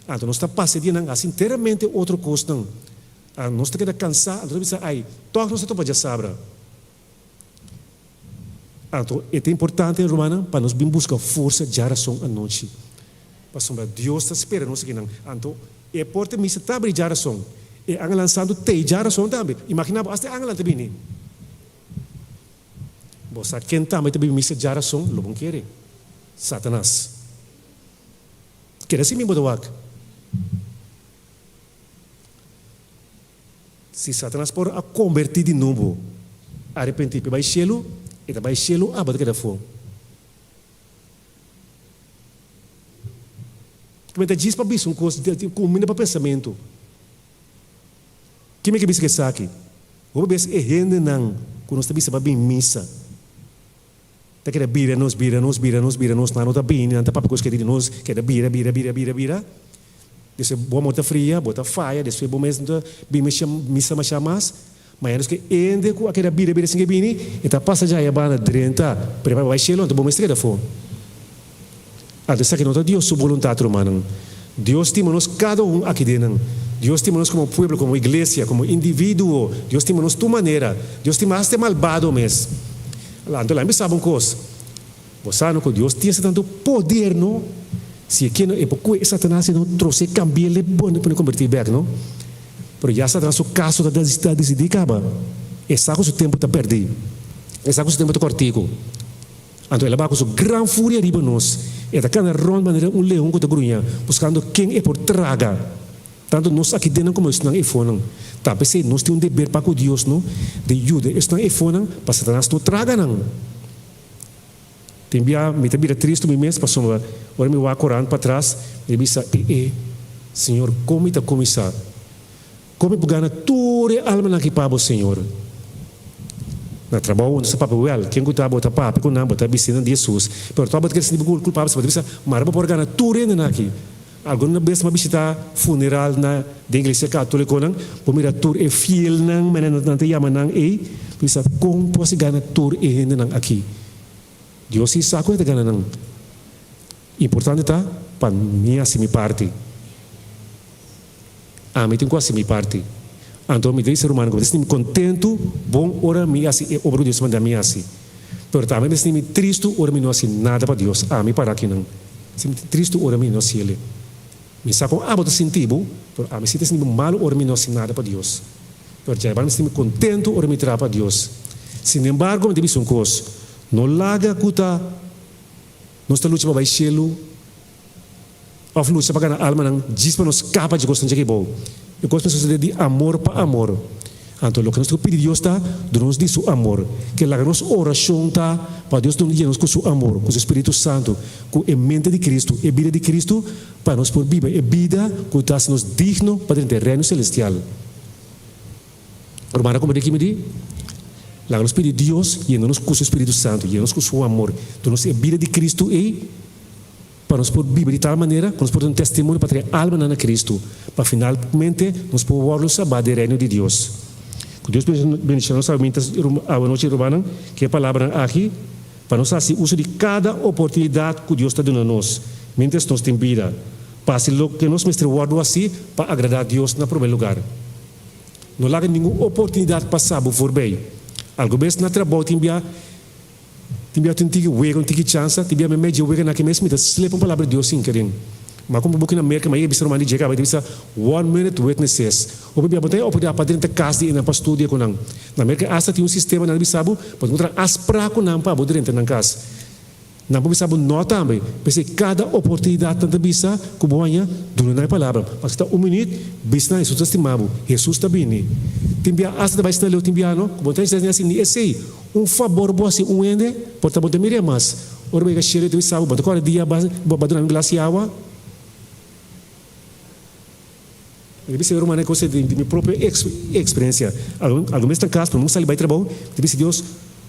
Anto nos ta pasa e dianan hasi enteramente otro kosnan. Nos ta keda kansá, anto nos ta bisa, Ai, tòg nos ta topa djasabra. Anto e ta importante, rumannan, pa nos bin buska forsa djarason anochi. Pasobra Dios ta spera nos akinan. Anto e porta mester ta abri djarason. E angelnan santu t'ei djarason tambe. Imaginá bo, asta e angelnan ta bini. Bo sa ken tambe ta bibi mester djarason? Lo bon kere. Satanas. Keda sin mi bo ta wak. Si Satanas por a kombertí di nobo, arepentí p'e bai shelu, e ta bai shelu abo ta keda afó. Kimen ta djis pa bisa un kos kuminda pa pensamentu. Kimen ke bisa ku esaki? Hopi bes e hendenan ku nos ta bisa pa bin misa ta keda bira nos, bira nos, bira nos, bira nos, nan no ta bini, nan ta papia kos keda di nos, keda bira, bira, bira, bira, bira. Despues bo amor ta fria, bo ta faya, despues bo mes no ta bin misa masha mas. Mañana nos ke hende ku a keda bira bira sin ke bini, e ta pasa djaya banda drenta, prepara pa bai shelu, anto bo mester keda afó. Anto esaki no ta Dios su boluntat, rumannan. Dios stima nos kada un aki den nan. Dios stima nos komo pueblo, komo iglesia, komo individuo. Dios stima nos tur manera. Dios stima asta e malbado mes. Anto laga mi bisa bo un kos. Bo sa no ku Dios tin ese tantu poder no? Si e kier no e por kohe e Satanas i no trose kambi'el e pone pone kombertí bèk no. Pero ya Satanas su kaso ta ta disidí kaba. E sa ku su tempu ta pèrdí. E sa ku su tempu ta kòrtiku. Anto el a baha ku su gran furia riba nos. E ta kana rònt manera un leon ku ta gruña, buskando ken e por traga. Tantu nos aki dennan komo esnan efonan. Ta p'esei nos tin un deber pa ku Dios no di yuda esnan efonan pa Satanas no traga nan. Tin bia mi ta bira tristu mi mes pasobra ora mi wak korant patras mi ta bisa, E e, Señor, kon mi ta kuminsá? Kon mi por gana tur e almanan aki pa bo, Señor? Na trabou nos ta papia wèl, ken ku ta bo ta papia ku nan, bo ta bis'é nan di Hesus. Pero tòg bo ta kere sinti bo kulpabel, bo ta bisa, Mara bo por gana tur hendenan aki. Algun bes mi a bishita funeral na den iglesia katolikonan, bo mira tur e fielnan manera nan ta yama nan ei, bo bisa kon por si gana tur e hendenan aki? Dios si sa kon e ta gana nan. Importante ta pa mi hasi mi parti. Ami tin ku hasi mi parti. Anto mi ta bisa rumannan ku mi ta sinti mi kontentu bon ora mi hasi e obra ku Dios manda mi hasi. Pero tambe mi ta sinti mi tristu ora mi no hasi nada pa Dios. Ami para akinan. Mi sinti tristu ora mi no hasi el'e. Mi sa kon abo ta sinti bo, pero ami si ta sinti mi malu ora mi no hasi nada pa Dios. Pero djaiban mi sinti mi kontentu ora mi traha pa Dios. Sinembargo mi ta bisa un kos, no laga ku ta nos ta lucha pa bai shelu. Òf lucha pa gana almanan djis pa nos skapa dje kosnan dje kibou. E kos mester sosodé di amor pa amor. Anto loke nos tin ku pidi Dios ta duna nos di su amor. Ke laga nos orashon ta pa Dios duna yena nos ku su amor, ku su spiritu santu, ku e mente di Kristu, e bida di Kristu, pa nos por biba e bida ku ta hasi nos digno pa drenta e Reino Selestial. Rumannan komprendé ki mi di? Laga nos pidi Dios yena nos ku su spiritu santu, yena nos ku su amor, duna nos e bida di Kristu ei. Pa nos por biba di tal manera ku nos por ta un testimonio pa trae almanan na Kristu, pa finalmente nos por wòrdu salbá den Reino di Dios. Ku Dios bendishoná nos awe awanochi rumannan ku e palabranan aki, pa nos hasi uso di kada oportunidat ku Dios ta duna nos miéntras nos tin bida, pa hasi loke nos mester wòrdu hasi pa agradá Dios na promé lugar. No laga ningun oportunidat pasa bo forbei. Algun bes na trabou tin bia. Tin bia tin tiki wega, un tiki chansa, tin bia memey dje wega na ki mes mi ta slip un palabra di Dios sin keren. Ma como bo ki na Merca, ma yega bisa ruman di dje caba, e ta bisa one minute witnesses. Hopi bia bo ta e oportunidad pa drenta cas di e nan pa studia cu nan. Na Merca hasta tin un sistema nan ta bisa bo, bo ta traha afspraak cu nan pa bo drenta nan cas. Nan por bisa bo no tambe. P'esei cada oportunidad nan ta bisa cu bo haña, duna nan e palabra. Maske ta un minuut, bisa nan Hesus ta stima bo, Hesus ta bini. Tin bia hasta ta bai sna leu tin bia no, cu bo no ta necesidad di haci ni esei. Un fabor bo hasi un hende, por ta bo ta mir'é mas. Ora bo yega shelu e ta bisa bo, bo ta kòrda dia bo a duna mi un glas di awa? Mi ta bisa e rumannan e kos di mi propio eksperensia. Algun bes ta kas, promé mi sali bai trabou, mi ta bisa Dios,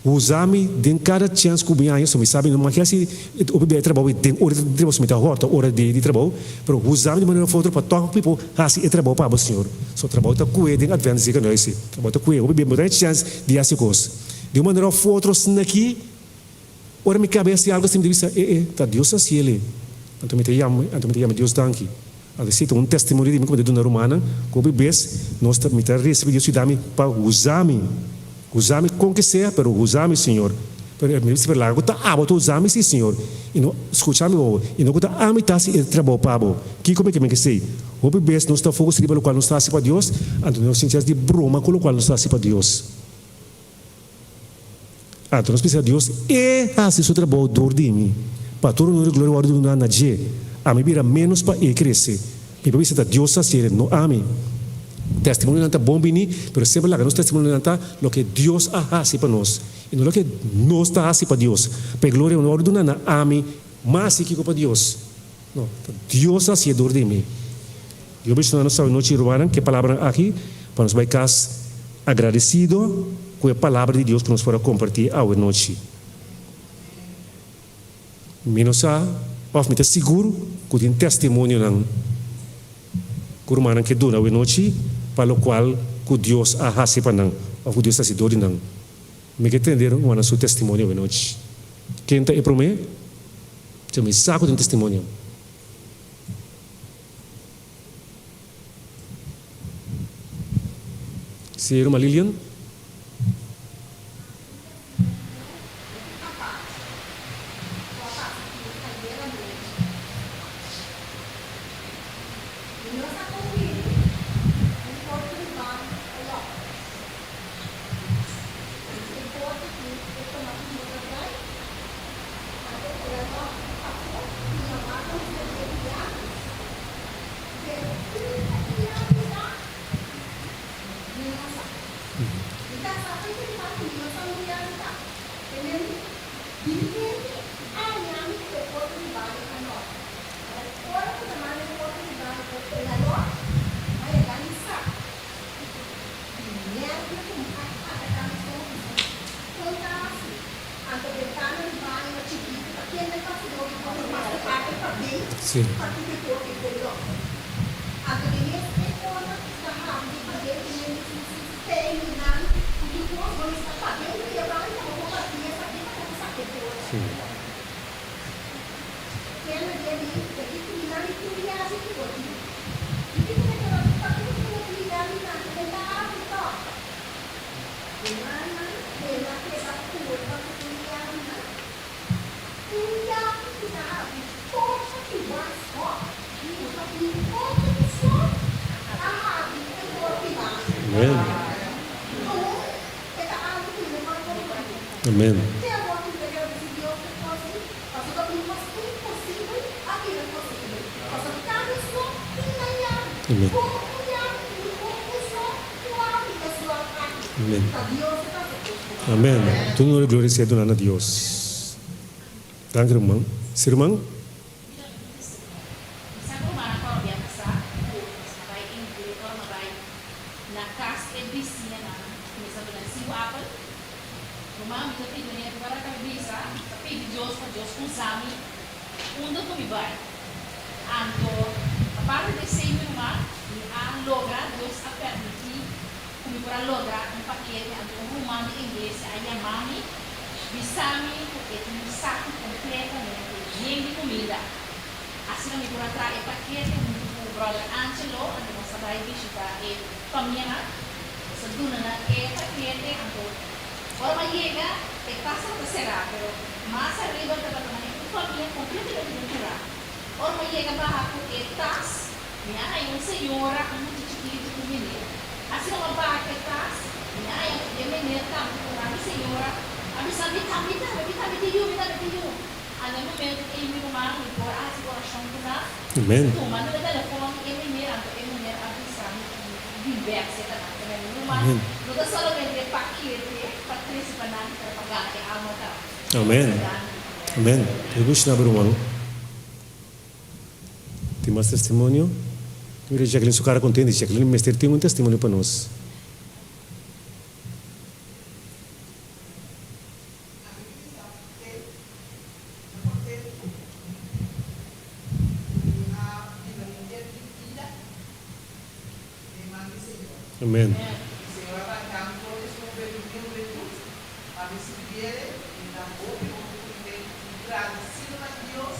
usa mi den kada chèns ku mi haña, so mi sabi no maki hasi hopi bia e trabou den ora di trabou, so mi ta hòrta ora di trabou, pero usa mi di manera òf otro pa tòg mi por hasi e trabou pa bo, Señor. So trabou ta ku'e den Advent zeker no esi. Trabou ta ku'e hopi bia, mi bo ta haña chèns di hasi kos. Di un manera of otro asina aki, ora mi kaba hasi algu asina mi ta bisa, e e, ta Dios a hasi el. Anto mi ta yama, anto mi ta yama Dios danki. Anto esei ta un testimonio di mi ku mi ta duna rumannan, ku hopi bes nos ta, mi ta resa pa Dios yuda mi pa usa mi. Usa mi kon ke sea, pero usa mi, Señor. Pero mi bisa, pero laga ku ta abo ta usa mi si, Señor. I no, skucha mi bo, i no ku ta ami ta hasi e trabou pa bo. Kiko mi ke men ke esei? Hopi bes nos ta focus riba lokual nos ta hasi pa Dios, anto nos tin chens di broma ku lokual nos ta hasi pa Dios. Anto nos bisa Dios, E hasi su trabou dor di mi, pa tur honor i gloria wòrdu duná na dje. Ami bira ménos pa E krese. Mi por bisa ta Dios a hasié, no ami. Testimonionan ta bon bini, pero semper laga nos testimonionan ta loke Dios a hasi pa nos, i no loke nos ta hasi pa Dios. Pa e gloria no wòrdu duná na ami, mas i kiko pa Dios. No, ta Dios a hasié dor di mi. Dios bendiciona nos awe nochi rumannan ku e palabranan aki pa nos bai kas agradecido ku e palabra di Dios ku nos por a comparti awe nochi. Mi no sa of mi ta sigur ku tin testimonionan ku rumannan ke duna awe nochi pa lokual ku Dios a hasi pa nan of ku Dios a hasi dor di nan. Mi ke tende rumannan su testimonio awe nochi. Ken ta e prome? Mi sa ku tin testimonio. Sí, Ruma Lilian. Sí. Sí. Amen. Amen. Amen. Amen. Amen. Tur honor y gloria sea duna na Dios. Danki ruman. Si ruman? Ku mi por a logra un pakete anto un ruman di iglesia a yama mi bisa mi ku e tin un saku kompletamente yen di kumida. Asina mi por a traha e pakete huntu ku bròder Angelo anto nos a bai bishita e famianan. Nos a duna nan e pakete anto ora mi a yega e kas tabata será pero mas ariba tabata manera un famia kompletamente den kurá. Ora mi a yega baha ku e tas. Mi a haña un señora, un mucha chikitu ku mener. Asina mi a baha ku e tas, mi a haña e mener tambe ku nan. Mi señora a bisa mi, Mi tambe, mi tambe tin yu, mi tambe tin yu. A na e momento ei mi ruman, mi por a hasi orashon ku nan. Amen. Tuma mi telefòn di e mener, anto e mener a bisa mi ku bin bèk serka nan. Te mi ruman, Amen. no ta solamente e pakete pa trese pa nan, pero pa gana e alma tambe. Amen. Danki. Amen. Dios bendiciona bo ruman. Tin mas testimonio? Mira Jacqueline su cara contento. Jacqueline mester tin un testimonio pa nos. Amen. mi sirbiere, mi ta hopi hopi kontentu i gradisido na Dios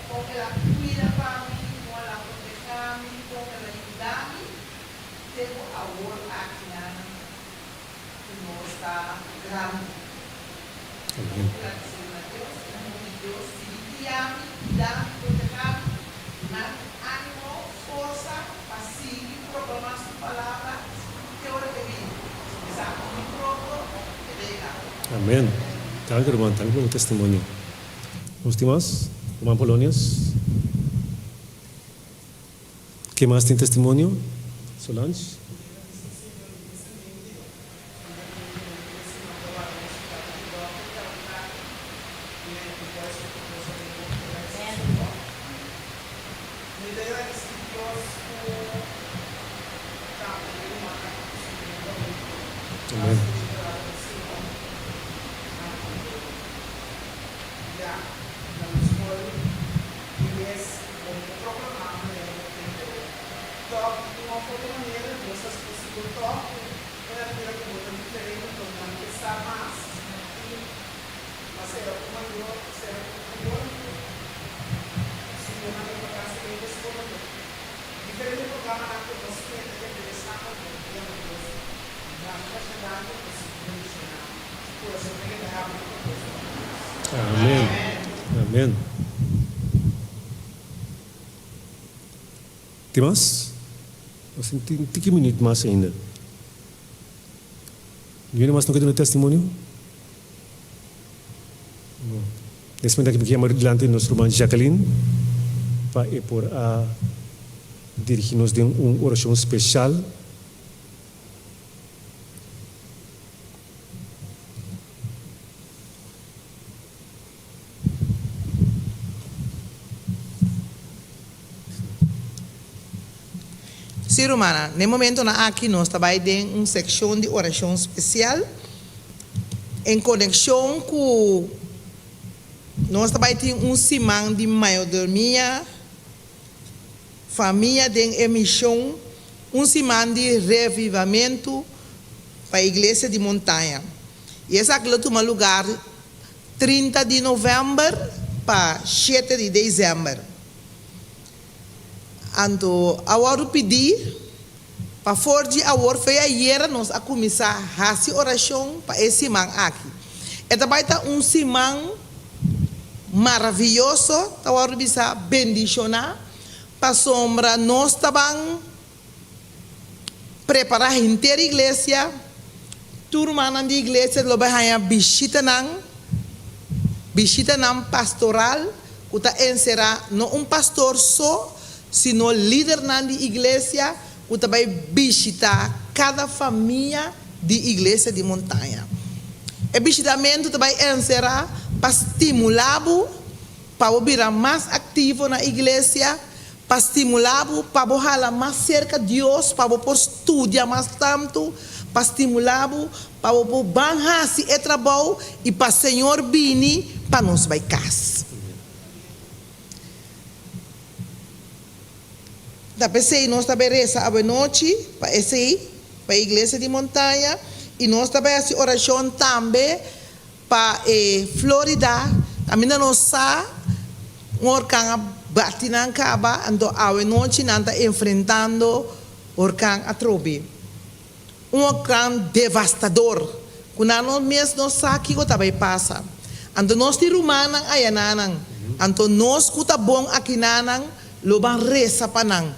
kon el a kuida pa mi, kon el a protehá mi, kon el a yuda mi te ku awor akinan ku nos ta grandi. Hopi gradisido na Dios i hopi Dios sigui guia mi, kuida mi, protehá mi, duna mi ánimo, forsa pa sigui proklamá su palabra te ora ke bini. Mi sa ku muy pronto e ta yega. Amen. Danki ruman, danki pa bo testimonio. Nos tin mas? Ruman Polonius? Ken mas tin testimonio? Solange? Amen. Amen. Amen. Tin mas? Nos tin un tiki minuut mas ainda. Ninguno mas no ke duna testimonio? No. Nes momento aki mi ke yama dilanti nos ruman Jacqueline pa e por a dirigi nos den un oracion special. Sí, rumannan, n'e momentonan aki nos ta bai den un sekshon di orashon spesial en konekshon ku nos ta bai tin un siman di mayordomia, famia den e mishon, un siman di revivamentu pa Iglesia di Montaña. I esaki lo tuma lugar 30 di novèmber pa shete di desèmber. Anto a wòrdu pidí pa for di awor fe ayera nos a kuminsá hasi orashon pa e siman aki. E ta bai ta un siman maravioso, ta wòrdu bisá bendishoná, pasobra nos ta ban prepará henter iglesia, tur rumannan di iglesia lo bai haña bishitanan, bishitanan pastoral ku ta enserá no un pastor so, sino lidernan di iglesia ku ta bai bishitá kada famia di Iglesia di Montaña. E bishitamentu ta bai enserá pa stimulá bo pa bo bira mas aktivo na iglesia, Pa stimulá bo pa bo hala mas serka Dios, pa bo por studia mas tantu, pa stimulá bo pa bo por ban hasi e trabou i pa Señor bini pa nos bai kas. Ta p'esei nos ta bai resa awenochi pa esei, pa e iglesia di Montaña, i nos ta bai hasi orashon tambe Pa e Florida, kaminda nos sa un orkan a bati nan kaba, anto awe nochi nan ta enfrentando orkan atrobe. Un orkan devastador, ku nan no mes no sa kiko ta bai pasa. Anto nos tin rumannan ayananan, anto nos ku ta bon akinanan lo ban resa pa nan,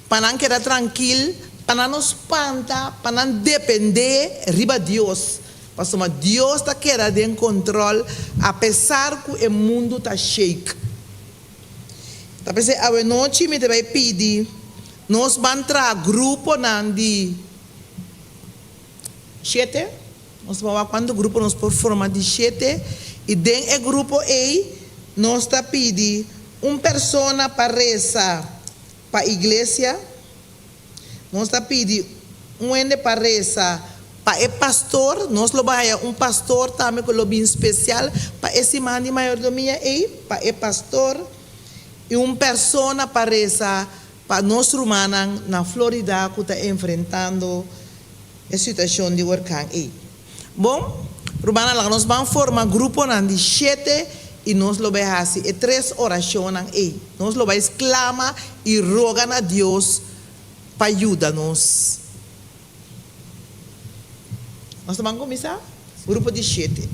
pa nan keda trankil, pa nan no spanta, pa nan dependé riba Dios. Pasobra Dios ta keda den control apesar cu e mundo ta shake. Ta p'esei awenochi mi ta bay pidi nos ban traha gruponan di shete, nos ta wak cuanto grupo nos por forma di shete y den e grupo ey nos ta pidi un persona pa resa pa iglesia, Nos ta pidi un hende pa resa pa e pastor. Nos lo bai haya un pastor tambe ku lo bin spesial pa e siman di mayordomia ei, pa e pastor i un persona pa resa pa nos rumannan na Florida ku ta enfrentando e situashon di orkan ei. Bon, Rumannan, laga nos ban forma gruponan di shete i nos lo bai hasi e tres orashonnan ei. Nos lo bai sklama i roga na Dios pa yuda nos. Nos ta ban kuminsá? Grupo di shete.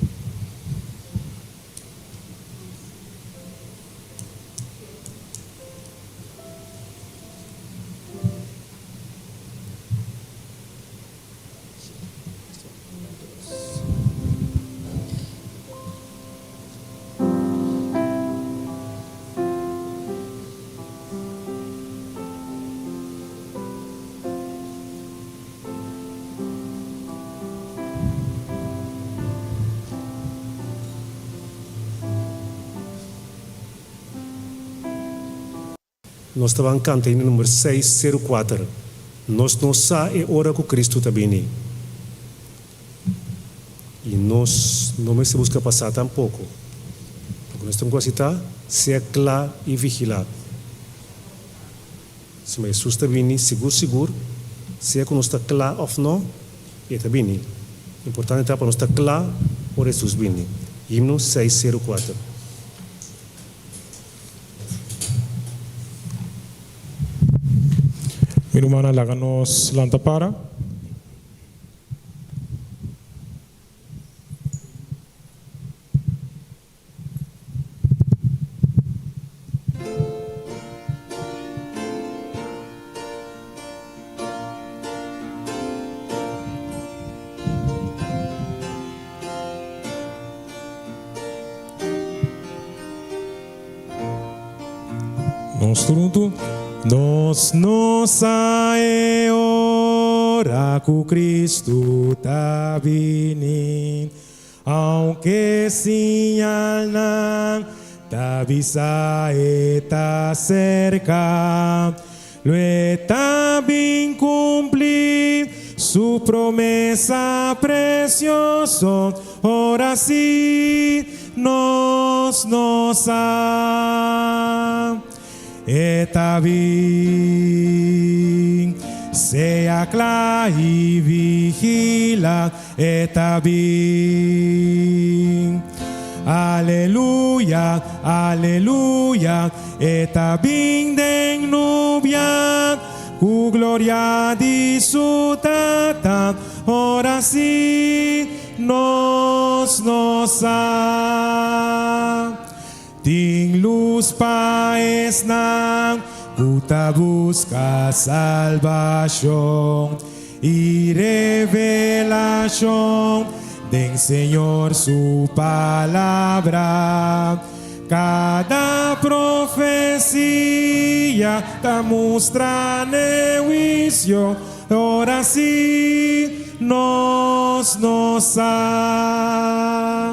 Nos ta ban kanta himno number seis seru kuater, Nos no sa e ora ku Kristu ta bini. I nos no mester buska pa sa tampoko. Loke nos tin ku hasi ta, sea kla i vigilá. Suma Hesus ta bini sigur sigur, sea ku nos ta kla òf nò, e ta bini. Importante ta pa nos ta kla ora Hesus bini. Himno seis seru kuater. Mi rumannan laga nos lanta para. Nos tur huntu. Nos no sa e ora ku Kristu ta bini, aunke siñalnan ta bisa e ta serka. Lo e ta bin cumpli su promesa precioso, ora si nos no sa. E ta bin. Sea cla y vigila, e ta bin. Aleluya, aleluya, e ta bin den nubia, ku gloria di su Tata, ora si nos no sa. Tin lus pa esnan ku ta buska salbashon i revelashon den Señor su Palabra. Kada profesia ta mustra n'e huisio, ora si nos no sa.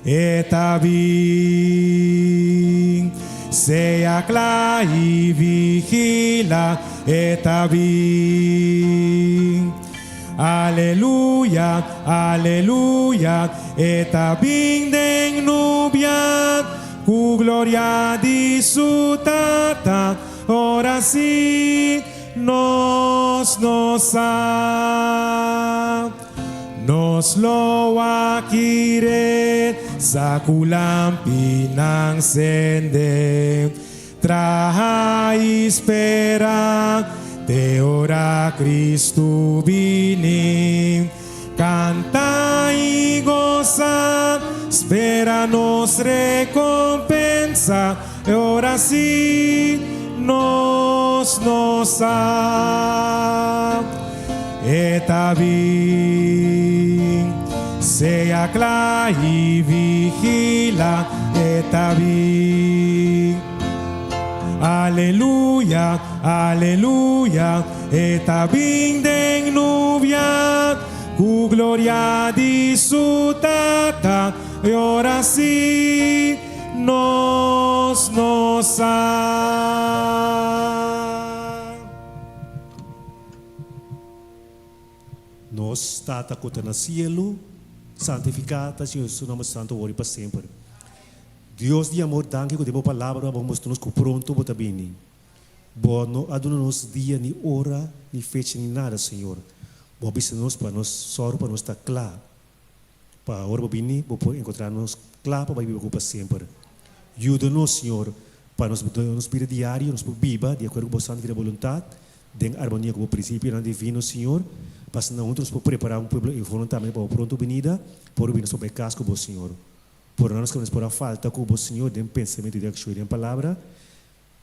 E ta bin. Sea kla i vigila, e ta bin. Aleluya, aleluya, e ta bin den nubia, ku gloria di su Tata, ora si nos no sa. Nos lo wak i resa ku lampinan sende, traha i spera te ora Kristu bini. Kanta i gosa, spera nos rekompensa, e ora si nos no sa. E ta bin. Sea kla i vigila, e ta bin. Aleluya, aleluya, e ta bin den nubia, ku gloria di su Tata, e ora si nos no sa. Nos Tata ku ta na sielu, santifiká ta Señor su nòmber santu awor i pa semper. Dios di amor, danki ku den bo palabra bo mustra nos ku pronto bo ta bini. Bo no a duna nos dia ni ora ni fecha ni nada, Señor. Bo a bisa nos pa nos sòru pa nos ta kla. Pa ora Bo bini, Bo por encontra nos cla pa bai biba cu Bo pa semper. Yuda nos, Señor, pa nos den nos bida diario nos por biba di acuerdo cu Bo santa y boluntad, den armonia cu Bo principionan divino, Señor, pa asina hunto nos por prepara un pueblo enforno tambe pa Bo pronto binida, pa ora Bo bini nos por bai cas cu Bo, Señor. Pordona nos cu nos por a falta cu Bo, Señor, den pensamento, den accion y den palabra.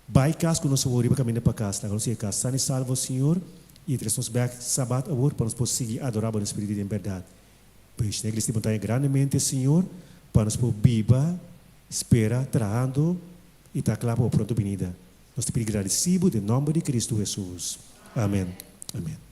Bai kas ku nos awor riba kaminda pa kas. Laga nos yega kas san i salvo, Señor, i tres nos bek Sabat awor pa nos por sigui adorá Bo den spiritu i den bèrdat. Bendiciona Iglesia di Montaña grandemente, Señor, pa nos por biba, spera, trahando i ta kla pa Bo pronto binida. Nos ta pidi gradisibo den nomber di Cristo Jesus. Amen. Amen.